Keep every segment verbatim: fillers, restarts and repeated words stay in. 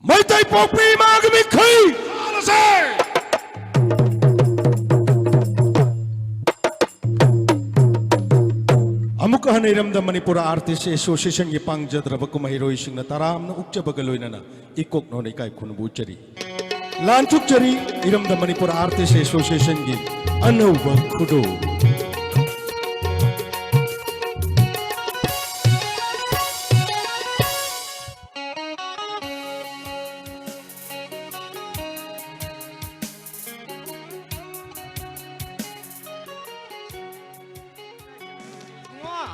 ꯃꯩꯇꯩ ꯄꯣꯛꯄꯤ ꯏꯃꯥꯒꯤ ꯃꯤꯡꯈꯩ! ꯁꯥꯔꯁꯦ! ꯑꯃꯨꯛ ꯍꯟꯅ ꯏꯔꯝꯗꯝ ꯃꯅꯤꯄꯨꯔ ꯑꯥꯔꯇꯤꯁ ꯑꯦꯁꯣꯁꯤꯌꯦꯁꯟꯒꯤ ꯄꯥꯡꯖꯗ꯭ꯔꯕ ꯀꯨꯝꯍꯩꯔꯣꯏꯁꯤꯡꯅ ꯇꯔꯥꯝꯅ ꯑꯣꯛꯆꯕꯒ ꯂꯣꯏꯅꯅ ꯏꯀꯣꯛ ꯅꯣꯟꯅ ꯏꯀꯥꯏ ꯈꯨꯝꯅꯕ ꯎꯠꯆꯔꯤ꯫ ꯂꯥꯟꯊꯣꯛꯆꯔꯤ ꯏꯔꯝꯗꯝ ꯃꯅꯤꯄꯨꯔ ꯑꯥꯔꯇꯤꯁ ꯑꯦꯁꯣꯁꯤꯌꯦꯁꯟꯒꯤ ꯑꯅꯧꯕ ꯈꯨꯗꯣꯜ꯫ ꯏꯕꯨꯡꯉꯣ!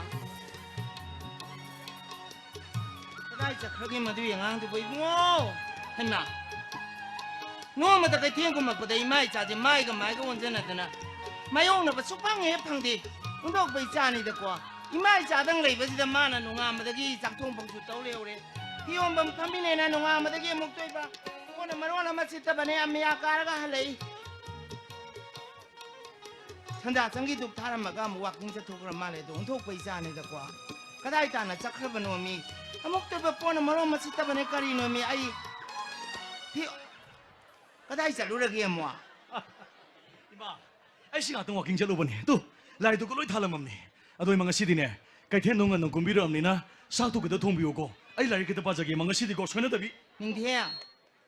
ꯀꯗꯥꯏ ꯆꯠꯈ꯭ꯔꯒꯦ ꯃꯗꯨꯒꯤ ꯑꯉꯥꯡꯗꯨꯕꯨ, ꯏꯕꯨꯡꯉꯣ? ꯍꯩꯃꯥ! ꯅꯣꯡꯃꯇ ꯀꯩꯊꯦꯜ ꯀꯨꯝꯃꯛꯄꯗ ꯏꯃꯥ ꯏꯆꯥꯁꯦ ꯃꯥꯏꯒ ꯃꯥꯏꯒ ꯑꯣꯟꯖꯟꯅꯗꯅ ꯃꯥꯌꯣꯛꯅꯕ ꯁꯨꯛꯐꯪ ꯍꯦꯛ ꯐꯪꯗꯦ꯫ ꯑꯣꯟꯊꯣꯛꯄ ꯏꯆꯥꯅꯤꯗꯀꯣ꯫ ꯏꯃꯥ ꯏꯆꯥꯗꯪ ꯂꯩꯕꯁꯤꯗ ꯃꯥꯅ ꯅꯣꯡꯉꯥꯟꯕꯗꯒꯤ ꯆꯥꯛꯊꯣꯡꯐꯝꯁꯨ ꯇꯧ ꯂꯩꯍꯧꯔꯦ꯫ ꯐꯤ ꯌꯣꯟꯐꯝ ꯐꯝꯃꯤꯅꯦꯅ ꯅꯣꯡꯉꯥꯟꯕꯗꯒꯤ ꯑꯃꯨꯛ ꯇꯣꯏꯕ꯫ ꯀꯣꯟꯅ ꯃꯔꯣꯟ ꯑꯃ ꯁꯤꯠꯇꯕꯅꯦ, ꯑꯃꯤꯌꯥ ꯀꯥꯔꯒ ꯍꯜꯂꯛꯏ꯫ ꯁꯟꯗꯥ ꯆꯪꯒꯤ ꯙꯨꯞ ꯊꯥꯔꯝꯃꯒ ꯑꯃꯨꯛ ꯋꯥꯀꯤꯡ ꯆꯠꯊꯣꯛꯈ꯭ꯔ ꯃꯥꯜꯂꯦ꯫ ꯑꯗꯣ ꯑꯣꯟꯊꯣꯛꯄ ꯏꯆꯥꯅꯤꯗꯀꯣ꯫ ꯀꯗꯥꯏ ꯇꯥꯅ ꯆꯠꯈ꯭ꯔꯕꯅꯣ ꯃꯤ? ꯑꯃꯨꯛꯇꯣꯏꯕ ꯄꯣꯟꯅ ꯃꯔꯣꯟ ꯑꯃ ꯁꯤꯠꯇꯕꯅꯦ ꯀꯔꯤꯅꯣ ꯃꯤ? ꯑꯩ ꯐꯤ-, ꯀꯗꯥꯏ ꯆꯠꯂꯨꯔꯒꯦ ꯑꯃꯨꯛ? ꯏꯃꯥ, ꯑꯩꯁꯤ ꯉꯥꯛꯇꯪ ꯋꯥꯀꯤꯡ ꯆꯠꯂꯨꯕꯅꯦ꯫ ꯇꯨ, ꯂꯥꯏꯗꯨꯒ ꯂꯣꯏ ꯊꯥꯂꯝꯃꯝꯅꯦ꯫ ꯑꯗꯣ ꯏꯃꯥ, ꯉꯁꯤꯗꯤꯅꯦ, ꯀꯩꯊꯦꯜꯗꯣ ꯉꯟꯅ ꯀꯨꯝꯕꯤꯔꯛꯑꯕꯅꯤꯅ ꯆꯥꯛꯇꯨ ꯈꯤꯇ ꯊꯣꯡꯕꯤꯌꯨꯀꯣ꯫ ꯑꯩ ꯂꯥꯏꯔꯤꯛ ꯈꯤꯇ ꯄꯥꯖꯒꯦ ꯏꯃꯥ, ꯉꯁꯤꯗꯤꯀꯣ, ꯁꯣꯏꯅꯗꯕꯤ꯫ ꯅꯤꯡꯊꯦꯝ,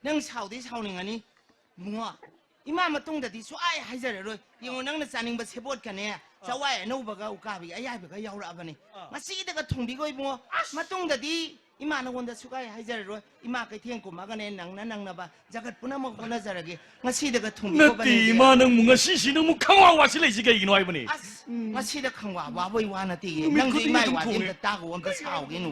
ꯅꯪ ꯁꯥꯎꯗꯤ ꯁꯥꯎꯅꯤꯡꯉꯅꯤ꯫ ꯏꯕꯨꯡꯉꯣ, ꯏꯃꯥ ꯃꯇꯨꯡꯗꯗꯤ ꯁꯨꯛꯍꯥꯏ ꯍꯥꯏꯖꯔꯔꯣꯏ꯫ ꯌꯦꯡꯉꯣ, ꯅꯪꯅ ꯆꯥꯅꯤꯡꯕ ꯁꯦꯕꯣꯠꯀꯅꯦ, ꯑꯥ꯫ ꯆꯋꯥꯏ ꯑꯅꯧꯕꯒ ꯎꯀꯥꯕꯤ ꯑꯌꯥꯏꯕꯒ ꯌꯥꯎꯔꯛꯑꯕꯅꯦ꯫ ꯑꯥ꯫ ꯉꯁꯤꯗꯒ ꯊꯣꯡꯕꯤꯈꯣ ꯏꯕꯨꯡꯉꯣ꯫ ꯑꯁ! ꯃꯇꯨꯡꯗꯗꯤ ꯏꯃꯥ ꯅꯉꯣꯟꯗ ꯁꯨꯛꯍꯥꯏ ꯍꯥꯏꯖꯔꯔꯣꯏ꯫ ꯏꯃꯥ ꯀꯩꯊꯦꯜ ꯀꯨꯝꯃꯒꯅꯦ, ꯅꯪꯅ ꯅꯪꯅꯕ ꯖꯒꯠ ꯄꯨꯝꯅꯃꯛ ꯍꯣꯠꯅꯖꯔꯒꯦ꯫ ꯉꯁꯤꯗꯒ ꯊꯣꯡꯕꯤꯈꯣ ꯅꯠꯇꯦ, ꯕꯅꯦꯗꯤ꯫ ꯏꯃꯥ, ꯅꯪꯕꯨ ꯉꯁꯤꯁꯤ ꯅꯪꯕꯨ ꯈꯪꯋꯥ ꯋꯥꯁꯤꯜꯂꯛꯏꯁꯤ ꯀꯩꯒꯤꯅꯣ ꯍꯥꯏꯕꯅꯤ? ꯑꯁ, ꯎꯝ꯫ ꯉꯁꯤꯗ ꯈꯪꯋꯥ ꯋꯥꯕꯩ ꯋꯥ ꯅꯠꯇꯦꯌꯦ꯫ ꯅꯨꯃꯤꯠ ꯅꯪꯁꯨ ꯈꯨꯗꯤꯡꯒꯤ ꯏꯃꯥꯒꯤ ꯑꯗꯨꯝ ꯋꯥꯁꯦ ꯊꯣꯡꯉꯦ꯫ ꯑꯝꯇ ꯇꯥꯈꯣ, ꯑꯝꯇ ꯁꯥꯎꯒꯤꯅꯨ꯫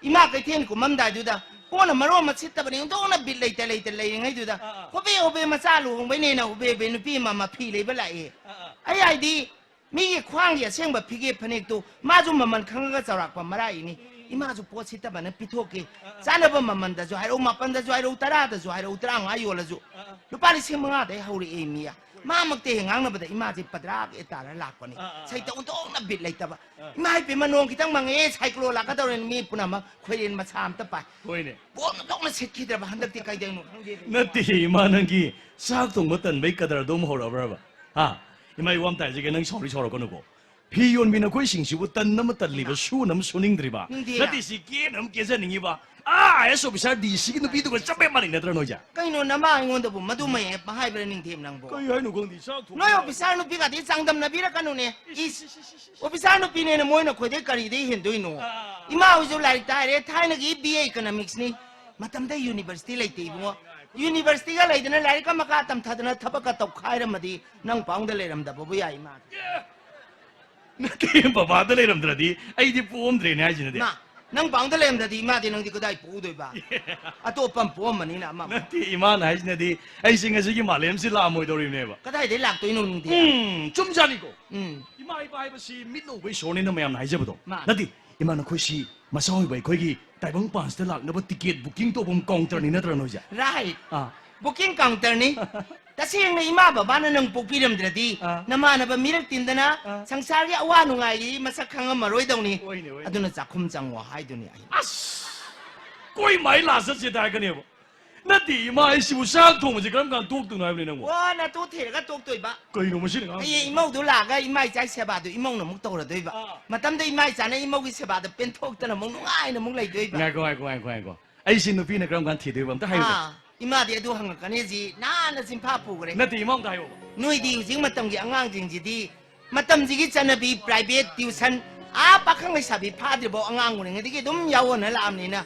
ꯏꯃꯥ ꯀꯩꯊꯦꯜ ꯀꯨꯝꯃꯝꯗꯥꯏꯗꯨꯗ ꯀꯣꯟꯅ ꯃꯔꯣꯟ ꯑꯃ ꯁꯤꯠꯇꯕꯅꯦ, ꯑꯣꯟꯊꯣꯛꯅ ꯕꯤꯠ ꯂꯩꯇ ꯂꯩꯇ ꯂꯩꯔꯤꯉꯩꯗꯨꯗ, ꯑꯥ, ꯑꯥ꯫ ꯍꯣꯕꯦ ꯍꯣꯕꯦ ꯃꯆꯥ ꯂꯨꯍꯣꯡꯕꯩꯅꯦꯅ ꯍꯣꯕꯦ ꯍꯣꯕꯦ ꯅꯨꯄꯤ ꯑꯃ ꯃꯐꯤ ꯂꯩꯕ ꯂꯥꯛꯑꯦ꯫ ꯑꯥ, ꯑꯥ꯫ ꯑꯩ ꯍꯥꯏꯗꯤ, ꯃꯤꯒꯤ ꯈ꯭ꯋꯥꯡꯒꯤ ꯑꯁꯦꯡꯕ ꯐꯤꯒꯦ ꯐꯅꯦꯛꯇꯨ ꯃꯥꯁꯨ ꯃꯃꯜ ꯈꯪꯉꯒ ꯆꯥꯎꯔꯥꯛꯄ ꯃꯔꯥꯏꯅꯤ꯫ ꯏꯃꯥꯁꯨ ꯄꯣꯠ ꯁꯤꯠꯇꯕꯅ ꯄꯤꯊꯣꯛꯀꯦ꯫ ꯑꯥ, ꯑꯥ꯫ ꯆꯥꯅꯕ ꯃꯃꯜꯗꯁꯨ ꯍꯥꯏꯔꯛꯎ, ꯃꯥꯄꯟꯗꯁꯨ ꯍꯥꯏꯔꯛꯎ, ꯇꯔꯥꯗꯁꯨ ꯍꯥꯏꯔꯛꯎ, ꯇꯔꯥꯃꯉꯥ ꯌꯣꯜꯂꯁꯨ꯫ ꯑꯥ, ꯑꯥ꯫ ꯂꯨꯄꯥ ꯂꯤꯁꯤꯡ ꯃꯉꯥꯗꯩ ꯍꯧꯔꯛꯑꯦ ꯃꯤ꯫ ꯃꯥꯃꯛꯇ ꯍꯦꯛ ꯉꯥꯡꯅꯕꯗ ꯏꯃꯥꯁꯦ ꯄꯗ꯭ꯔꯥꯛ ꯍꯦꯛ ꯇꯥꯔ ꯂꯥꯛꯄꯅꯤ꯫ ꯑꯥ, ꯑꯥ, ꯁꯩꯇ ꯑꯥ꯫ ꯑꯣꯟꯊꯣꯛꯅ ꯕꯤꯠ ꯂꯩꯇꯕ꯫ ꯑꯥ꯫ "ꯏꯃꯥ ꯏꯄꯦꯝꯃ, ꯅꯣꯡ ꯈꯤꯇꯪ ꯃꯪꯉꯛꯑꯦ, ꯁꯥꯏꯀ꯭ꯂꯣꯟ ꯂꯥꯛꯀꯗꯧꯔꯦꯅ" ꯃꯤ ꯄꯨꯝꯅꯃꯛ ꯈꯣꯏꯔꯦꯟ ꯃꯁꯥ ꯑꯝꯇ ꯄꯥꯏ꯫ ꯍꯣꯏꯅꯦ꯫ ꯕꯣꯝ ꯑꯣꯟꯊꯣꯛꯅ ꯁꯤꯠꯈꯤꯗ꯭ꯔꯕ ꯍꯟꯗꯛꯇꯤ ꯀꯩꯗꯧꯅꯣ ꯈꯪꯗꯦ꯫ ꯅꯠꯇꯦ, ꯏꯃꯥ, ꯅꯪꯒꯤ ꯆꯥꯛ ꯊꯣꯡꯕ ꯇꯟꯕꯩ ꯀꯗꯔꯗꯣ ꯑꯃꯨꯛ ꯍꯧꯔꯛꯑꯕ꯭ꯔꯕ? ꯍꯥ? ꯏꯃꯥ, ꯏ ꯋꯥ ꯑꯝꯇ ꯍꯥꯏꯖꯒꯦ, ꯅꯪ ꯁꯥꯎꯔꯤ ꯁꯥꯎꯔꯛꯀꯅꯨꯀꯣ꯫ ꯐꯤ ꯌꯣꯟꯕꯤ ꯅꯈꯣꯏꯁꯤꯡꯁꯤꯕꯨ ꯇꯟꯅ ꯑꯃ ꯇꯜꯂꯤꯕ, ꯁꯨꯅ ꯑꯃ ꯁꯨꯅꯤꯡꯗ꯭ꯔꯤꯕ? ꯅꯤꯡꯗꯦ꯫ ꯅꯠꯇꯦ, ꯁꯤ ꯀꯦꯅ ꯑꯃ ꯀꯦꯖꯅꯤꯡꯉꯤꯕ꯫ ꯑꯥ, IAS officer, DC ꯒꯤ ꯅꯨꯄꯤꯗꯨꯒ ꯆꯞ ꯍꯦꯛ ꯃꯥꯟꯅꯩ ꯅꯠꯇ꯭ꯔ ꯅꯣꯏꯁꯦ? ꯀꯩꯅꯣ ꯅꯃꯥ ꯑꯩꯉꯣꯟꯗꯕꯨ ꯃꯗꯨꯃ ꯍꯦꯛ ꯍꯥꯏꯕ꯭ꯔꯥ ꯅꯤꯡꯊꯦꯝ ꯅꯪꯕꯣ? ꯀꯩ ꯍꯥꯏꯅꯣ ꯈꯪꯗꯦ, ꯆꯥꯛ ꯊꯣꯡꯕ ꯅꯣꯏ ꯌꯥꯗꯦ꯫ Officer ꯅꯨꯄꯤꯒꯗꯤ ꯆꯥꯡꯗꯝꯅꯕꯤꯔꯛꯀꯅꯨꯅꯦ꯫ ꯏꯁ, ꯏꯁ, ꯏꯁ, ꯏꯁ, ꯏꯁ꯫ Officer ꯅꯨꯄꯤꯅꯦꯅ ꯃꯣꯏꯅ ꯑꯩꯈꯣꯏꯗꯩ ꯀꯔꯤꯗꯩ ꯍꯦꯟꯗꯣꯏꯅꯣ? ꯑꯥ꯫ ꯏꯃꯥ ꯍꯣꯏꯁꯨ ꯂꯥꯏꯔꯤꯛ ꯇꯥꯏꯔꯦ, ꯊꯥꯏꯅꯒꯤ B A Economics ꯅꯤ꯫ ꯃꯇꯝꯗ university ꯂꯩꯇꯦ ꯏꯕꯨꯡꯉꯣ꯫ University ꯒ ꯂꯩꯗꯅ ꯂꯥꯏꯔꯤꯛꯀ ꯃꯈꯥ ꯇꯝꯊꯗꯅ ꯊꯕꯛꯀ ꯇꯧꯈꯥꯏꯔꯝꯃꯗꯤ ꯅꯪ ꯄꯥꯎꯡꯗ ꯂꯩꯔꯝꯗꯕꯕꯨ ꯌꯥꯏ ꯏꯃꯥ꯫ ꯅꯠꯇꯦ, ꯕꯕꯥꯗ ꯂꯩꯔꯝꯗ꯭ꯔꯗꯤ ꯑꯩꯗꯤ ꯄꯣꯛꯑꯝꯗ꯭ꯔꯦꯅꯦ ꯍꯥꯏꯁꯤꯅꯗꯤ꯫ ꯃꯥ, ꯅꯪ ꯄꯥꯎꯡꯗ ꯂꯩꯔꯝꯗ꯭ꯔꯗꯤ ꯏꯃꯥꯗꯤ ꯅꯪꯗꯤ ꯀꯗꯥꯏ ꯄꯣꯛꯎꯗꯣꯏꯕ? ꯑꯇꯣꯞꯄ ꯑꯃ ꯄꯣꯛꯑꯝꯃꯅꯤꯅ ꯑꯃ ꯑꯃ꯫ ꯅꯠꯇꯦ, ꯏꯃꯥꯅ ꯍꯥꯏꯁꯤꯅꯗꯤ ꯑꯩꯁꯦ ꯉꯁꯤꯒꯤ ꯃꯥꯂꯦꯝꯁꯤ ꯂꯥꯛꯑꯝꯃꯣꯏꯗꯧꯔꯤꯕꯅꯦꯕ꯫ ꯀꯗꯥꯏꯗꯩ ꯂꯥꯛꯇꯣꯏꯅꯣ ꯅꯪꯗꯤ? ꯎꯝ, ꯆꯨꯝꯖꯥꯠꯅꯤꯀꯣ꯫ ꯎꯝ꯫ ꯏꯃꯥ ꯏꯄꯥ ꯍꯥꯏꯕꯁꯤ ꯃꯤꯠꯅ ꯎꯕ ꯏꯁꯣꯔꯅꯤꯅ ꯃꯌꯥꯝꯅ ꯍꯥꯏꯖꯕꯗꯣ꯫ ꯃꯥꯅꯤ꯫ ꯅꯠꯇꯦ, ꯏꯃꯥ ꯅꯈꯣꯏꯁꯤ ꯃꯆꯥ ꯑꯣꯏꯕ ꯑꯩꯈꯣꯏꯒꯤ ꯇꯥꯏꯕꯪ ꯄꯥꯟꯁꯤꯗ ꯂꯥꯛꯅꯕ ticket booking ꯇꯧꯐꯝ counter ꯅꯤ ꯅꯠꯇ꯭ꯔ ꯅꯣꯏꯁꯦ? Right꯫ ꯑꯥ꯫ Booking counter ꯅꯤ꯫ ꯇꯁꯦꯡꯅ ꯏꯃꯥ ꯕꯕꯥꯅ ꯅꯪ ꯄꯣꯛꯄꯤꯔꯝꯗ꯭ꯔꯗꯤ ꯑꯥ꯫ ꯅꯃꯥꯟꯅꯕ ꯃꯤꯔꯛ ꯇꯤꯟꯗꯅ ꯑꯥ꯫ ꯁꯪꯁꯥꯔꯒꯤ ꯑꯋꯥ ꯅꯨꯡꯉꯥꯏꯒꯤ ꯃꯁꯛ ꯈꯪꯉꯝꯃꯔꯣꯏꯗꯧꯅꯤ꯫ ꯍꯣꯏꯅꯦ, ꯍꯣꯏꯅꯦ꯫ ꯑꯗꯨꯅ ꯆꯥꯛꯈꯨꯝ ꯆꯪꯉꯣ ꯍꯥꯏꯗꯨꯅꯤ ꯑꯩ꯫ ꯑꯁ! ꯀꯣꯏ ꯃꯥꯏ ꯂꯥꯁ ꯆꯠꯁꯦ ꯍꯥꯏꯔꯛꯀꯅꯦꯕ꯫ ꯅꯠꯇꯦ, ꯏꯃꯥ, ꯑꯩꯁꯤꯕꯨ ꯆꯥꯛ ꯊꯣꯡꯕꯁꯤ ꯀꯔꯝ ꯀꯥꯟꯗ ꯇꯣꯛꯇꯣꯏꯅꯣ ꯍꯥꯏꯕꯅꯤ ꯅꯪꯕꯨ? ꯑꯣ, ꯅꯇꯨ ꯊꯤꯔꯒ ꯇꯣꯛꯇꯣꯏꯕ꯫ ꯀꯩꯅꯣ ꯃꯁꯤꯅ ꯉꯥꯡꯉꯤꯁꯦ? ꯍꯌꯦꯡ ꯏꯃꯧꯗꯨ ꯂꯥꯛꯑꯒ ꯏꯃꯥ ꯏꯆꯥꯒꯤ ꯁꯦꯕꯥꯗꯨ ꯏꯃꯧꯅ ꯑꯃꯨꯛ ꯇꯧꯔꯗꯣꯏꯕ꯫ ꯑꯥ꯫ ꯃꯇꯝꯗ ꯏꯃꯥ ꯏꯆꯥꯅ ꯏꯃꯧꯒꯤ ꯁꯦꯕꯥꯗ ꯄꯦꯟꯊꯣꯛꯇꯅ ꯑꯃꯨꯛ ꯅꯨꯡꯉꯥꯏꯅ ꯑꯃꯨꯛ ꯂꯩꯗꯣꯏꯕ꯫ ꯉꯥꯏꯈꯣ, ꯉꯥꯏꯈꯣ, ꯉꯥꯏꯈꯣ, ꯉꯥꯏꯈꯣ꯫ ꯑꯩꯁꯤ ꯅꯨꯄꯤꯅ ꯀꯔꯝ ꯀꯥꯟꯗ ꯊꯤꯗꯣꯏꯕ? ꯑꯝꯇ ꯍꯥꯏꯌꯨꯅꯦ꯫ ꯑꯥ, ꯏꯃꯥꯗꯤ ꯑꯗꯨ ꯍꯪꯉꯛꯀꯅꯤ ꯍꯧꯖꯤꯛ ꯅꯥꯟꯅ ꯆꯤꯟꯐꯥ ꯄꯨꯈ꯭ꯔꯦ꯫ ꯅꯠꯇꯦ, ꯏꯃꯥ ꯑꯝꯇ ꯍꯥꯏꯌꯣꯕ꯫ ꯅꯣꯏꯗꯤ ꯍꯧꯖꯤꯛ ꯃꯇꯝꯒꯤ ꯑꯉꯥꯡꯁꯤꯡꯁꯤꯗꯤ ꯃꯇꯝꯁꯤꯒꯤ ꯆꯠꯅꯕꯤ private tuition ꯑꯥ ꯄꯥꯈꯪ ꯂꯩꯁꯥꯕꯤ ꯐꯥꯗ꯭ꯔꯤꯐꯥꯎ ꯑꯉꯥꯡ ꯑꯣꯏꯔꯤꯉꯩꯗꯒꯤ ꯑꯗꯨꯝ ꯌꯥꯎꯍꯟꯅ ꯂꯥꯛꯑꯕꯅꯤꯅ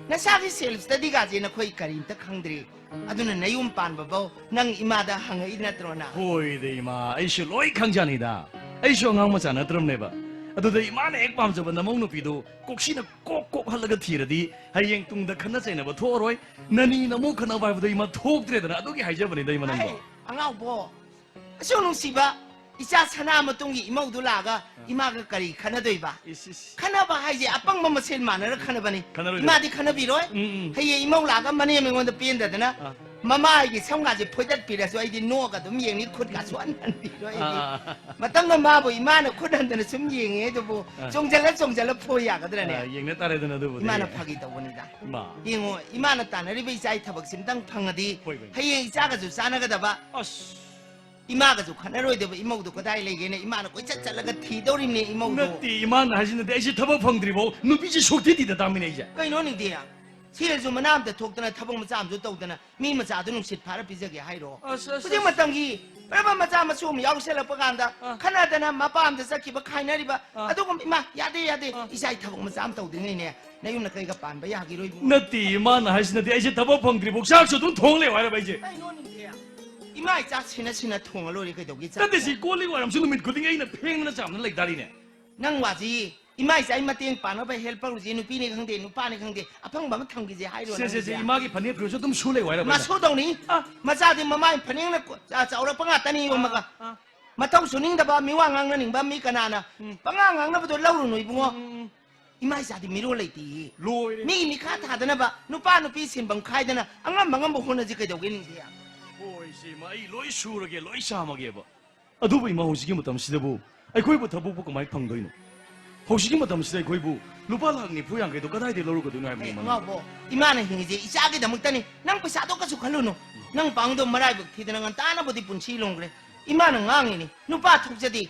ꯅꯁꯥꯒꯤ self study ꯒꯥꯁꯦ ꯅꯈꯣꯏ ꯀꯔꯤꯝꯇ ꯈꯪꯗ꯭ꯔꯤ꯫ ꯑꯗꯨꯅ ꯅꯌꯨꯝ ꯄꯥꯟꯕꯐꯧ ꯅꯪ ꯏꯃꯥꯗ ꯍꯪꯉꯛꯏ ꯅꯠꯇ꯭ꯔꯣ ꯅꯪ? ꯍꯣꯏꯗ ꯏꯃꯥ, ꯑꯩꯁꯨ ꯂꯣꯏ ꯈꯪꯖꯥꯅꯤꯗ꯫ ꯑꯩꯁꯨ ꯑꯉꯥꯡ ꯃꯆꯥ ꯅꯠꯇ꯭ꯔꯕꯅꯦꯕ꯫ ꯑꯗꯨꯗ ꯏꯃꯥꯅ ꯍꯦꯛ ꯄꯥꯝꯖꯕ ꯅꯃꯧ ꯅꯨꯄꯤꯗꯣ ꯀꯣꯛꯁꯤꯅ ꯀꯣꯛ ꯀꯣꯛ ꯍꯜꯂꯒ ꯊꯤꯔꯗꯤ ꯍꯌꯦꯡ ꯇꯨꯡꯗ ꯈꯠꯅ ꯆꯩꯅꯕ ꯊꯣꯛꯑꯔꯣꯏ꯫ ꯅꯅꯤ ꯅꯃꯧ ꯈꯠꯅꯕ ꯍꯥꯏꯕꯗꯣ ꯏꯃꯥ ꯊꯣꯛꯇ꯭ꯔꯦꯗꯅ, ꯑꯗꯨꯒꯤ ꯍꯥꯏꯖꯕꯅꯤꯗ ꯏꯃꯥ ꯅꯪꯕꯣ꯫ ꯍꯥꯏ, ꯑꯉꯥꯎꯕꯣ, ꯑꯁꯨꯛ ꯅꯨꯡꯁꯤꯕ ꯏꯆꯥ ꯁꯅꯥ ꯃꯇꯨꯝꯒꯤ ꯏꯃꯧꯗꯨ ꯂꯥꯛꯑꯒ ꯏꯃꯥꯒ ꯀꯔꯤ ꯈꯟꯅꯗꯣꯏꯕ? ꯏꯁ, ꯏꯁ꯫ ꯈꯟꯅꯕ ꯍꯥꯏꯁꯦ ꯑꯄꯪꯕ ꯃꯁꯦꯟ ꯃꯥꯟꯅꯔ ꯈꯟꯅꯕꯅꯤ꯫ ꯈꯟꯅꯔꯣꯏꯗꯣꯏꯕ꯫ ꯏꯃꯥꯗꯤ ꯈꯟꯅꯕꯤꯔꯣꯏ꯫ ꯎꯝ, ꯎꯝ꯫ ꯍꯌꯦꯡ ꯏꯃꯧ ꯂꯥꯛꯑꯒ ꯃꯅꯦꯝ ꯑꯩꯉꯣꯟꯗ ꯄꯦꯟꯗꯗꯅ ꯑꯥ꯫ ꯃꯃꯥꯒꯤ ꯁꯝꯒꯥꯁꯦ ꯐꯣꯏꯗꯠꯄꯤꯔꯁꯨ ꯑꯩꯗꯤ ꯅꯣꯛꯑꯒ ꯑꯗꯨꯝ ꯌꯦꯡꯅꯤ, ꯈꯨꯠꯀꯥꯁꯨ ꯍꯟꯍꯟꯕꯤꯔꯣꯏ ꯑꯩꯗꯤ꯫ ꯑꯥ꯫ ꯃꯇꯝꯗ ꯃꯥꯕꯨ ꯏꯃꯥꯅ ꯈꯨꯠ ꯍꯟꯗꯅ ꯁꯨꯝ ꯌꯦꯡꯉꯦ ꯑꯗꯨꯕꯨ, ꯑꯥ꯫ ꯆꯣꯡꯁꯤꯜꯂ ꯆꯣꯡꯁꯤꯜꯂ ꯐꯣꯏ ꯌꯥꯒꯗ꯭ꯔꯅꯦ? ꯑꯥ, ꯌꯦꯡꯅ ꯇꯥꯔꯦꯗꯅ ꯑꯗꯨꯕꯨꯗꯤ꯫ ꯏꯃꯥꯅ ꯐꯥꯒꯤ ꯇꯧꯕꯅꯤꯗ꯫ ꯃꯥ꯫ ꯌꯦꯡꯉꯣ, ꯏꯃꯥꯅ ꯇꯥꯟꯅꯔꯤꯕ ꯏꯆꯥꯒꯤ ꯊꯕꯛꯁꯤ ꯑꯝꯇꯪ ꯐꯪꯉꯗꯤ, ꯍꯣꯏ, ꯍꯣꯏ꯫ ꯍꯌꯦꯡ ꯏꯆꯥꯒꯁꯨ ꯆꯥꯟꯅꯒꯗꯕ꯫ ꯑꯁ꯫ ꯏꯃꯥꯒꯁꯨ ꯈꯠꯅꯔꯣꯏꯗꯕ ꯏꯃꯧꯗꯣ ꯀꯗꯥꯏ ꯂꯩꯒꯦꯅ ꯏꯃꯥꯅ ꯀꯣꯏꯆꯠ ꯆꯠꯂꯒ ꯊꯤꯗꯧꯔꯤꯕꯅꯦ ꯏꯃꯧꯗꯣ꯫ ꯅꯠꯇꯦ, ꯏꯃꯥꯅ ꯍꯥꯏꯁꯤ ꯅꯠꯇꯦ, ꯑꯩꯁꯦ ꯊꯕꯛ ꯐꯪꯗ꯭ꯔꯤꯐꯥꯎ ꯅꯨꯄꯤꯁꯦ ꯁꯣꯛꯊꯤ ꯊꯤꯗ ꯇꯥꯃꯤꯅꯦ ꯑꯩꯁꯦ꯫ ꯀꯩꯅꯣ ꯅꯤꯡꯊꯤ? ꯁꯤꯗꯁꯨ ꯃꯅꯥ ꯑꯝꯇ ꯊꯣꯛꯇꯅ ꯊꯕꯛ ꯃꯆꯥ ꯑꯃꯁꯨ ꯇꯧꯗꯅ ꯃꯤ ꯃꯆꯥꯗꯨ ꯅꯨꯡꯁꯤꯠ ꯐꯥꯔ ꯄꯤꯖꯒꯦ ꯍꯥꯏꯔꯣ? ꯑꯁ, ꯑꯁ, ꯍꯧꯖꯤꯛ ꯑꯁ꯫ ꯃꯇꯝꯒꯤ ꯄꯔꯕ ꯃꯆꯥ ꯃꯁꯨ ꯑꯃ ꯌꯥꯎꯁꯜꯂꯛꯄ ꯀꯥꯟꯗ ꯑꯥ꯫ ꯈꯠꯅꯗꯅ ꯃꯄꯥ ꯑꯝꯗ ꯆꯠꯈꯤꯕ ꯈꯥꯏꯅꯔꯤꯕ ꯑꯥ꯫ ꯑꯗꯨꯒꯨꯝꯕ ꯏꯃꯥ ꯌꯥꯗꯦ ꯌꯥꯗꯦ ꯑꯥ꯫ ꯏꯆꯥꯒꯤ ꯊꯕꯛ ꯃꯆꯥ ꯑꯃ ꯇꯧꯗ꯭ꯔꯤꯉꯩꯅꯦ ꯅꯌꯨꯝꯅ ꯀꯩꯒ ꯄꯥꯟꯕ ꯌꯥꯈꯤꯔꯣꯏ ꯏꯕꯨꯡꯉꯣ꯫ ꯅꯠꯇꯦ, ꯏꯃꯥꯅ ꯍꯥꯏꯁꯤ ꯅꯠꯇꯦ, ꯑꯩꯁꯦ ꯊꯕꯛ ꯐꯪꯗ꯭ꯔꯤꯐꯥꯎ ꯆꯥꯛꯁꯨ ꯑꯗꯨꯝ ꯊꯣꯡ ꯂꯩꯌꯨ ꯍꯥꯏꯔꯕ ꯑꯩꯁꯦ꯫ ꯀꯩꯅꯣ ꯅꯤꯡꯊꯤ? ꯏꯃꯥ ꯏꯆꯥ ꯁꯤꯟꯅ ꯁꯤꯟꯅ ꯊꯣꯡꯉ ꯂꯣꯏꯔꯦ ꯀꯩꯗꯧꯒꯦ ꯆꯥꯛ? ꯅꯠꯇꯦ, ꯁꯤ ꯀꯣꯜ ꯂꯤꯛ ꯋꯥꯏꯔꯝꯁꯨ ꯅꯨꯃꯤꯠ ꯈꯨꯗꯤꯡꯒꯤ ꯑꯩꯅ ꯐꯦꯡꯗꯅ ꯆꯥꯝꯗꯅ ꯂꯩꯇꯥꯔꯤꯅꯦ꯫ ꯅꯪ ꯋꯥꯁꯤ ꯏꯃꯥ ꯏꯆꯥꯒꯤ ꯃꯇꯦꯡ ꯄꯥꯡꯅꯕ helper ꯁꯤ ꯅꯨꯄꯤꯅꯤ ꯈꯪꯗꯦ ꯅꯨꯄꯥꯅꯤ ꯈꯪꯗꯦ ꯑꯐꯪꯕ ꯑꯃ ꯊꯝꯈꯤꯁꯦ ꯍꯥꯏꯔꯣ ꯁꯦ, ꯁꯦ, ꯁꯦ, ꯅꯪꯒꯤꯁꯦ? ꯏꯃꯥꯒꯤ ꯐꯅꯦꯛ ꯐꯤꯔꯣꯜꯁꯨ ꯑꯗꯨꯝ ꯁꯨ ꯂꯩꯌꯨ ꯍꯥꯏꯔꯕ ꯑꯩꯅ? ꯃꯁꯨꯗꯧꯅꯤ꯫ ꯑꯥ꯫ ꯃꯆꯥꯗꯤ ꯃꯃꯥꯏ ꯐꯅꯦꯛꯅ ꯀꯣ-, ꯆꯥ-, ꯆꯥꯎꯔꯛꯄ ꯉꯥꯛꯇꯅꯤ ꯌꯣꯝꯃꯒ꯫ ꯑꯥ, ꯑꯥ꯫ ꯃꯊꯧ ꯁꯨꯅꯤꯡꯗꯕ ꯃꯤꯋꯥ ꯉꯥꯡꯅꯅꯤꯡꯕ ꯃꯤ ꯀꯅꯥꯅ ꯎꯝ꯫ ꯄꯉꯥꯡ ꯉꯥꯡꯅꯕꯗꯣ ꯂꯧꯔꯨꯅꯨ ꯏꯕꯨꯡꯉꯣ꯫ ꯎꯝ, ꯎꯝ, ꯎꯝ꯫ ꯏꯃꯥ ꯏꯆꯥꯗꯤ ꯃꯤꯔꯣꯜ ꯂꯩꯇꯦꯌꯦ꯫ ꯂꯣꯏꯔꯦ꯫ ꯃꯤ ꯃꯤꯈꯥ ꯊꯥꯗꯅꯕ ꯅꯨꯄꯥ ꯅꯨꯄꯤ ꯁꯤꯟꯐꯝ ꯈꯥꯏꯗꯅ ꯑꯉꯝ ꯑꯉꯝꯕ ꯍꯣꯠꯅꯁꯤ ꯀꯩꯗꯧꯒꯦ ꯅꯤꯡꯊꯤ? ꯍꯣꯏ, ꯏꯆꯦ, ꯏꯃꯥ, ꯑꯩ ꯂꯣꯏ ꯁꯨꯔꯒꯦ, ꯂꯣꯏ ꯆꯥꯝꯃꯒꯦꯕ꯫ ꯑꯗꯨꯕꯨ ꯏꯃꯥ, ꯍꯧꯖꯤꯛꯀꯤ ꯃꯇꯝꯁꯤꯗꯕꯨ ꯑꯩꯈꯣꯏꯕꯨ ꯊꯕꯛꯄꯨ ꯀꯃꯥꯏꯅ ꯐꯪꯗꯣꯏꯅꯣ? ꯍꯧꯖꯤꯛꯀꯤ ꯃꯇꯝꯁꯤꯗ ꯑꯩꯈꯣꯏꯕꯨ ꯂꯨꯄꯥ ꯂꯥꯈ ꯅꯤꯐꯨ ꯌꯥꯡꯈꯩꯗꯣ ꯀꯗꯥꯏꯗꯒꯤ ꯂꯧꯔꯨꯒꯗꯣꯏꯅꯣ ꯍꯥꯏꯕꯅꯤ, ꯑꯦ, ꯏꯃꯥ? ꯑꯉꯥꯎꯕꯣ, ꯏꯃꯥꯅ ꯍꯤꯡꯉꯤꯁꯦ ꯏꯆꯥꯒꯤꯗꯃꯛꯇꯅꯤ꯫ ꯅꯪ ꯄꯩꯁꯥꯗꯣ ꯀꯩꯁꯨ ꯈꯜꯂꯨꯅꯨ꯫ ꯅꯪ ꯄꯥꯕꯨꯡꯗꯣ ꯃꯔꯥꯏꯕꯛ ꯊꯤꯗꯅ ꯉꯟꯇꯥꯅꯕꯨꯗꯤ ꯄꯨꯟꯁꯤ ꯂꯣꯡꯈ꯭ꯔꯦ꯫ ꯏꯃꯥꯅ ꯉꯥꯡꯉꯤꯅꯤ, ꯅꯨꯄꯥ ꯊꯣꯛꯆꯗꯦ,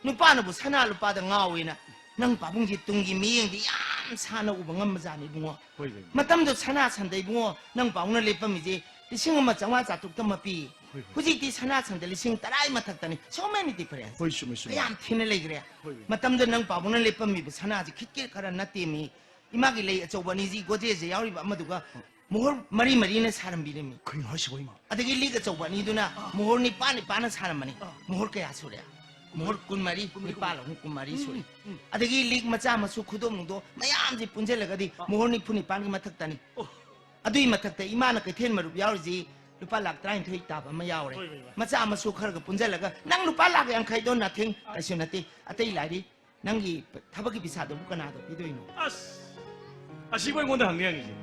ꯅꯨꯄꯥꯅꯕꯨ ꯁꯅꯥ ꯂꯨꯄꯥꯗ ꯉꯥꯎꯋꯦꯅ꯫ ꯅꯪ ꯄꯥꯕꯨꯡꯒꯤ ꯇꯨꯡꯒꯤ ꯃꯤꯠꯌꯦꯡꯗꯤ ꯌꯥꯝ ꯁꯥꯟꯅ ꯎꯕ ꯉꯝꯕꯖꯥꯠꯅꯤ ꯏꯕꯨꯡꯉꯣ꯫ ꯍꯣꯏ, ꯍꯣꯏ꯫ ꯃꯇꯝꯗꯣ ꯁꯅꯥ ꯁꯟꯗ ꯏꯕꯨꯡꯉꯣ, ꯅꯪ ꯄꯥꯕꯨꯡꯅ ꯂꯦꯞꯄꯝꯃꯤꯁꯦ ꯂꯤꯁꯤꯡ ꯑꯃ ꯆꯥꯝꯃꯉꯥ ꯆꯥꯇ꯭ꯔꯨꯛꯇ ꯃꯄꯤ꯫ ꯍꯣꯏ, ꯍꯣꯏ꯫ ꯍꯧꯖꯤꯛꯇꯤ ꯁꯅꯥ ꯁꯟꯗ ꯂꯤꯁꯤꯡ ꯇꯔꯥꯒꯤ ꯃꯊꯛꯇꯅꯤ꯫ So many difference꯫ ꯍꯣꯏ, ꯆꯨꯝꯃꯤ, ꯆꯨꯝꯃꯤ꯫ ꯀꯌꯥꯝ ꯊꯤꯅ ꯂꯩꯈ꯭ꯔꯦ꯫ ꯍꯣꯏ, ꯍꯣꯏ꯫ ꯃꯇꯝꯗ ꯅꯪ ꯄꯥꯕꯨꯡꯅ ꯂꯦꯞꯄꯝꯃꯤꯕ ꯁꯅꯥꯁꯤ ꯈꯤꯠꯀꯦ ꯈꯔ ꯅꯠꯇꯦꯃꯤ꯫ ꯏꯃꯥꯒꯤ ꯂꯩ ꯑꯆꯧꯕ ꯑꯅꯤꯁꯤ ꯒꯣꯗ꯭ꯔꯦꯖꯇ ꯌꯥꯎꯔꯤꯕ ꯑꯃꯗꯨꯒ ꯃꯣꯍꯣꯔ ꯃꯔꯤ ꯃꯔꯤꯅ ꯁꯥꯔꯝꯕꯤꯔꯝꯃꯤ꯫ ꯀꯩꯅꯣ ꯍꯥꯏꯁꯤꯕꯣ, ꯏꯃꯥ? ꯑꯗꯒꯤ ꯂꯤꯛ ꯑꯆꯧꯕ ꯑꯅꯤꯗꯨꯅ ꯑꯥ꯫ ꯃꯣꯍꯣꯔ ꯅꯤꯄꯥꯟ ꯅꯤꯄꯥꯟꯅ ꯁꯥꯔꯝꯕꯅꯤ꯫ ꯑꯥ꯫ ꯃꯣꯍꯣꯔ ꯀꯌꯥ ꯁꯨꯔꯦ? ꯃꯣꯍꯣꯔ ꯀꯨꯟꯃꯔꯤ, ꯀꯨꯟꯃꯔꯤ, ꯅꯤꯄꯥꯜ ꯑꯍꯨꯝ ꯀꯨꯟꯃꯔꯤ ꯎꯝ, ꯁꯨꯔꯦ꯫ ꯎꯝ꯫ ꯑꯗꯒꯤ ꯂꯤꯛ ꯃꯆꯥ ꯃꯁꯨ ꯈꯨꯗꯣꯞꯅꯨꯡꯗꯣ ꯃꯌꯥꯝꯁꯤ ꯄꯨꯟꯁꯤꯜꯂꯒꯗꯤ ꯑꯥ꯫ ꯃꯣꯍꯣꯔ ꯅꯤꯐꯨ ꯅꯤꯄꯥꯟꯒꯤ ꯃꯊꯛꯇꯅꯤ꯫ ꯑꯣ꯫ ꯑꯗꯨꯒꯤ ꯃꯊꯛꯇ ꯏꯃꯥꯅ ꯀꯩꯊꯦꯜ ꯃꯔꯨꯞ ꯌꯥꯎꯔꯤꯁꯤ ꯂꯨꯄꯥ ꯂꯥꯛ ꯇꯔꯥꯅꯤꯊꯣꯏ ꯇꯥꯕ ꯑꯃ ꯌꯥꯎꯔꯦ꯫ ꯍꯣꯏ, ꯍꯣꯏ, ꯍꯣꯏ꯫ ꯃꯆꯥ ꯃꯁꯨ ꯈꯔꯒ ꯄꯨꯟꯁꯤꯜꯂꯒ ꯅꯪ ꯂꯨꯄꯥ ꯂꯥꯛ ꯌꯥꯡꯈꯩꯗꯣ nothing, ꯑꯥ꯫ ꯀꯩꯁꯨ ꯅꯠꯇꯦ꯫ ꯑꯇꯩ ꯂꯥꯏꯔꯤ꯫ ꯅꯪꯒꯤ ꯊꯕꯛꯀꯤ ꯄꯩꯁꯥꯗꯨꯕꯨ ꯀꯅꯥꯗ ꯄꯤꯗꯣꯏꯅꯣ? ꯑꯁ! ꯑꯁꯤꯕꯨ ꯑꯩꯉꯣꯟꯗ ꯍꯪꯅꯤ ꯍꯪꯉꯤꯁꯦ?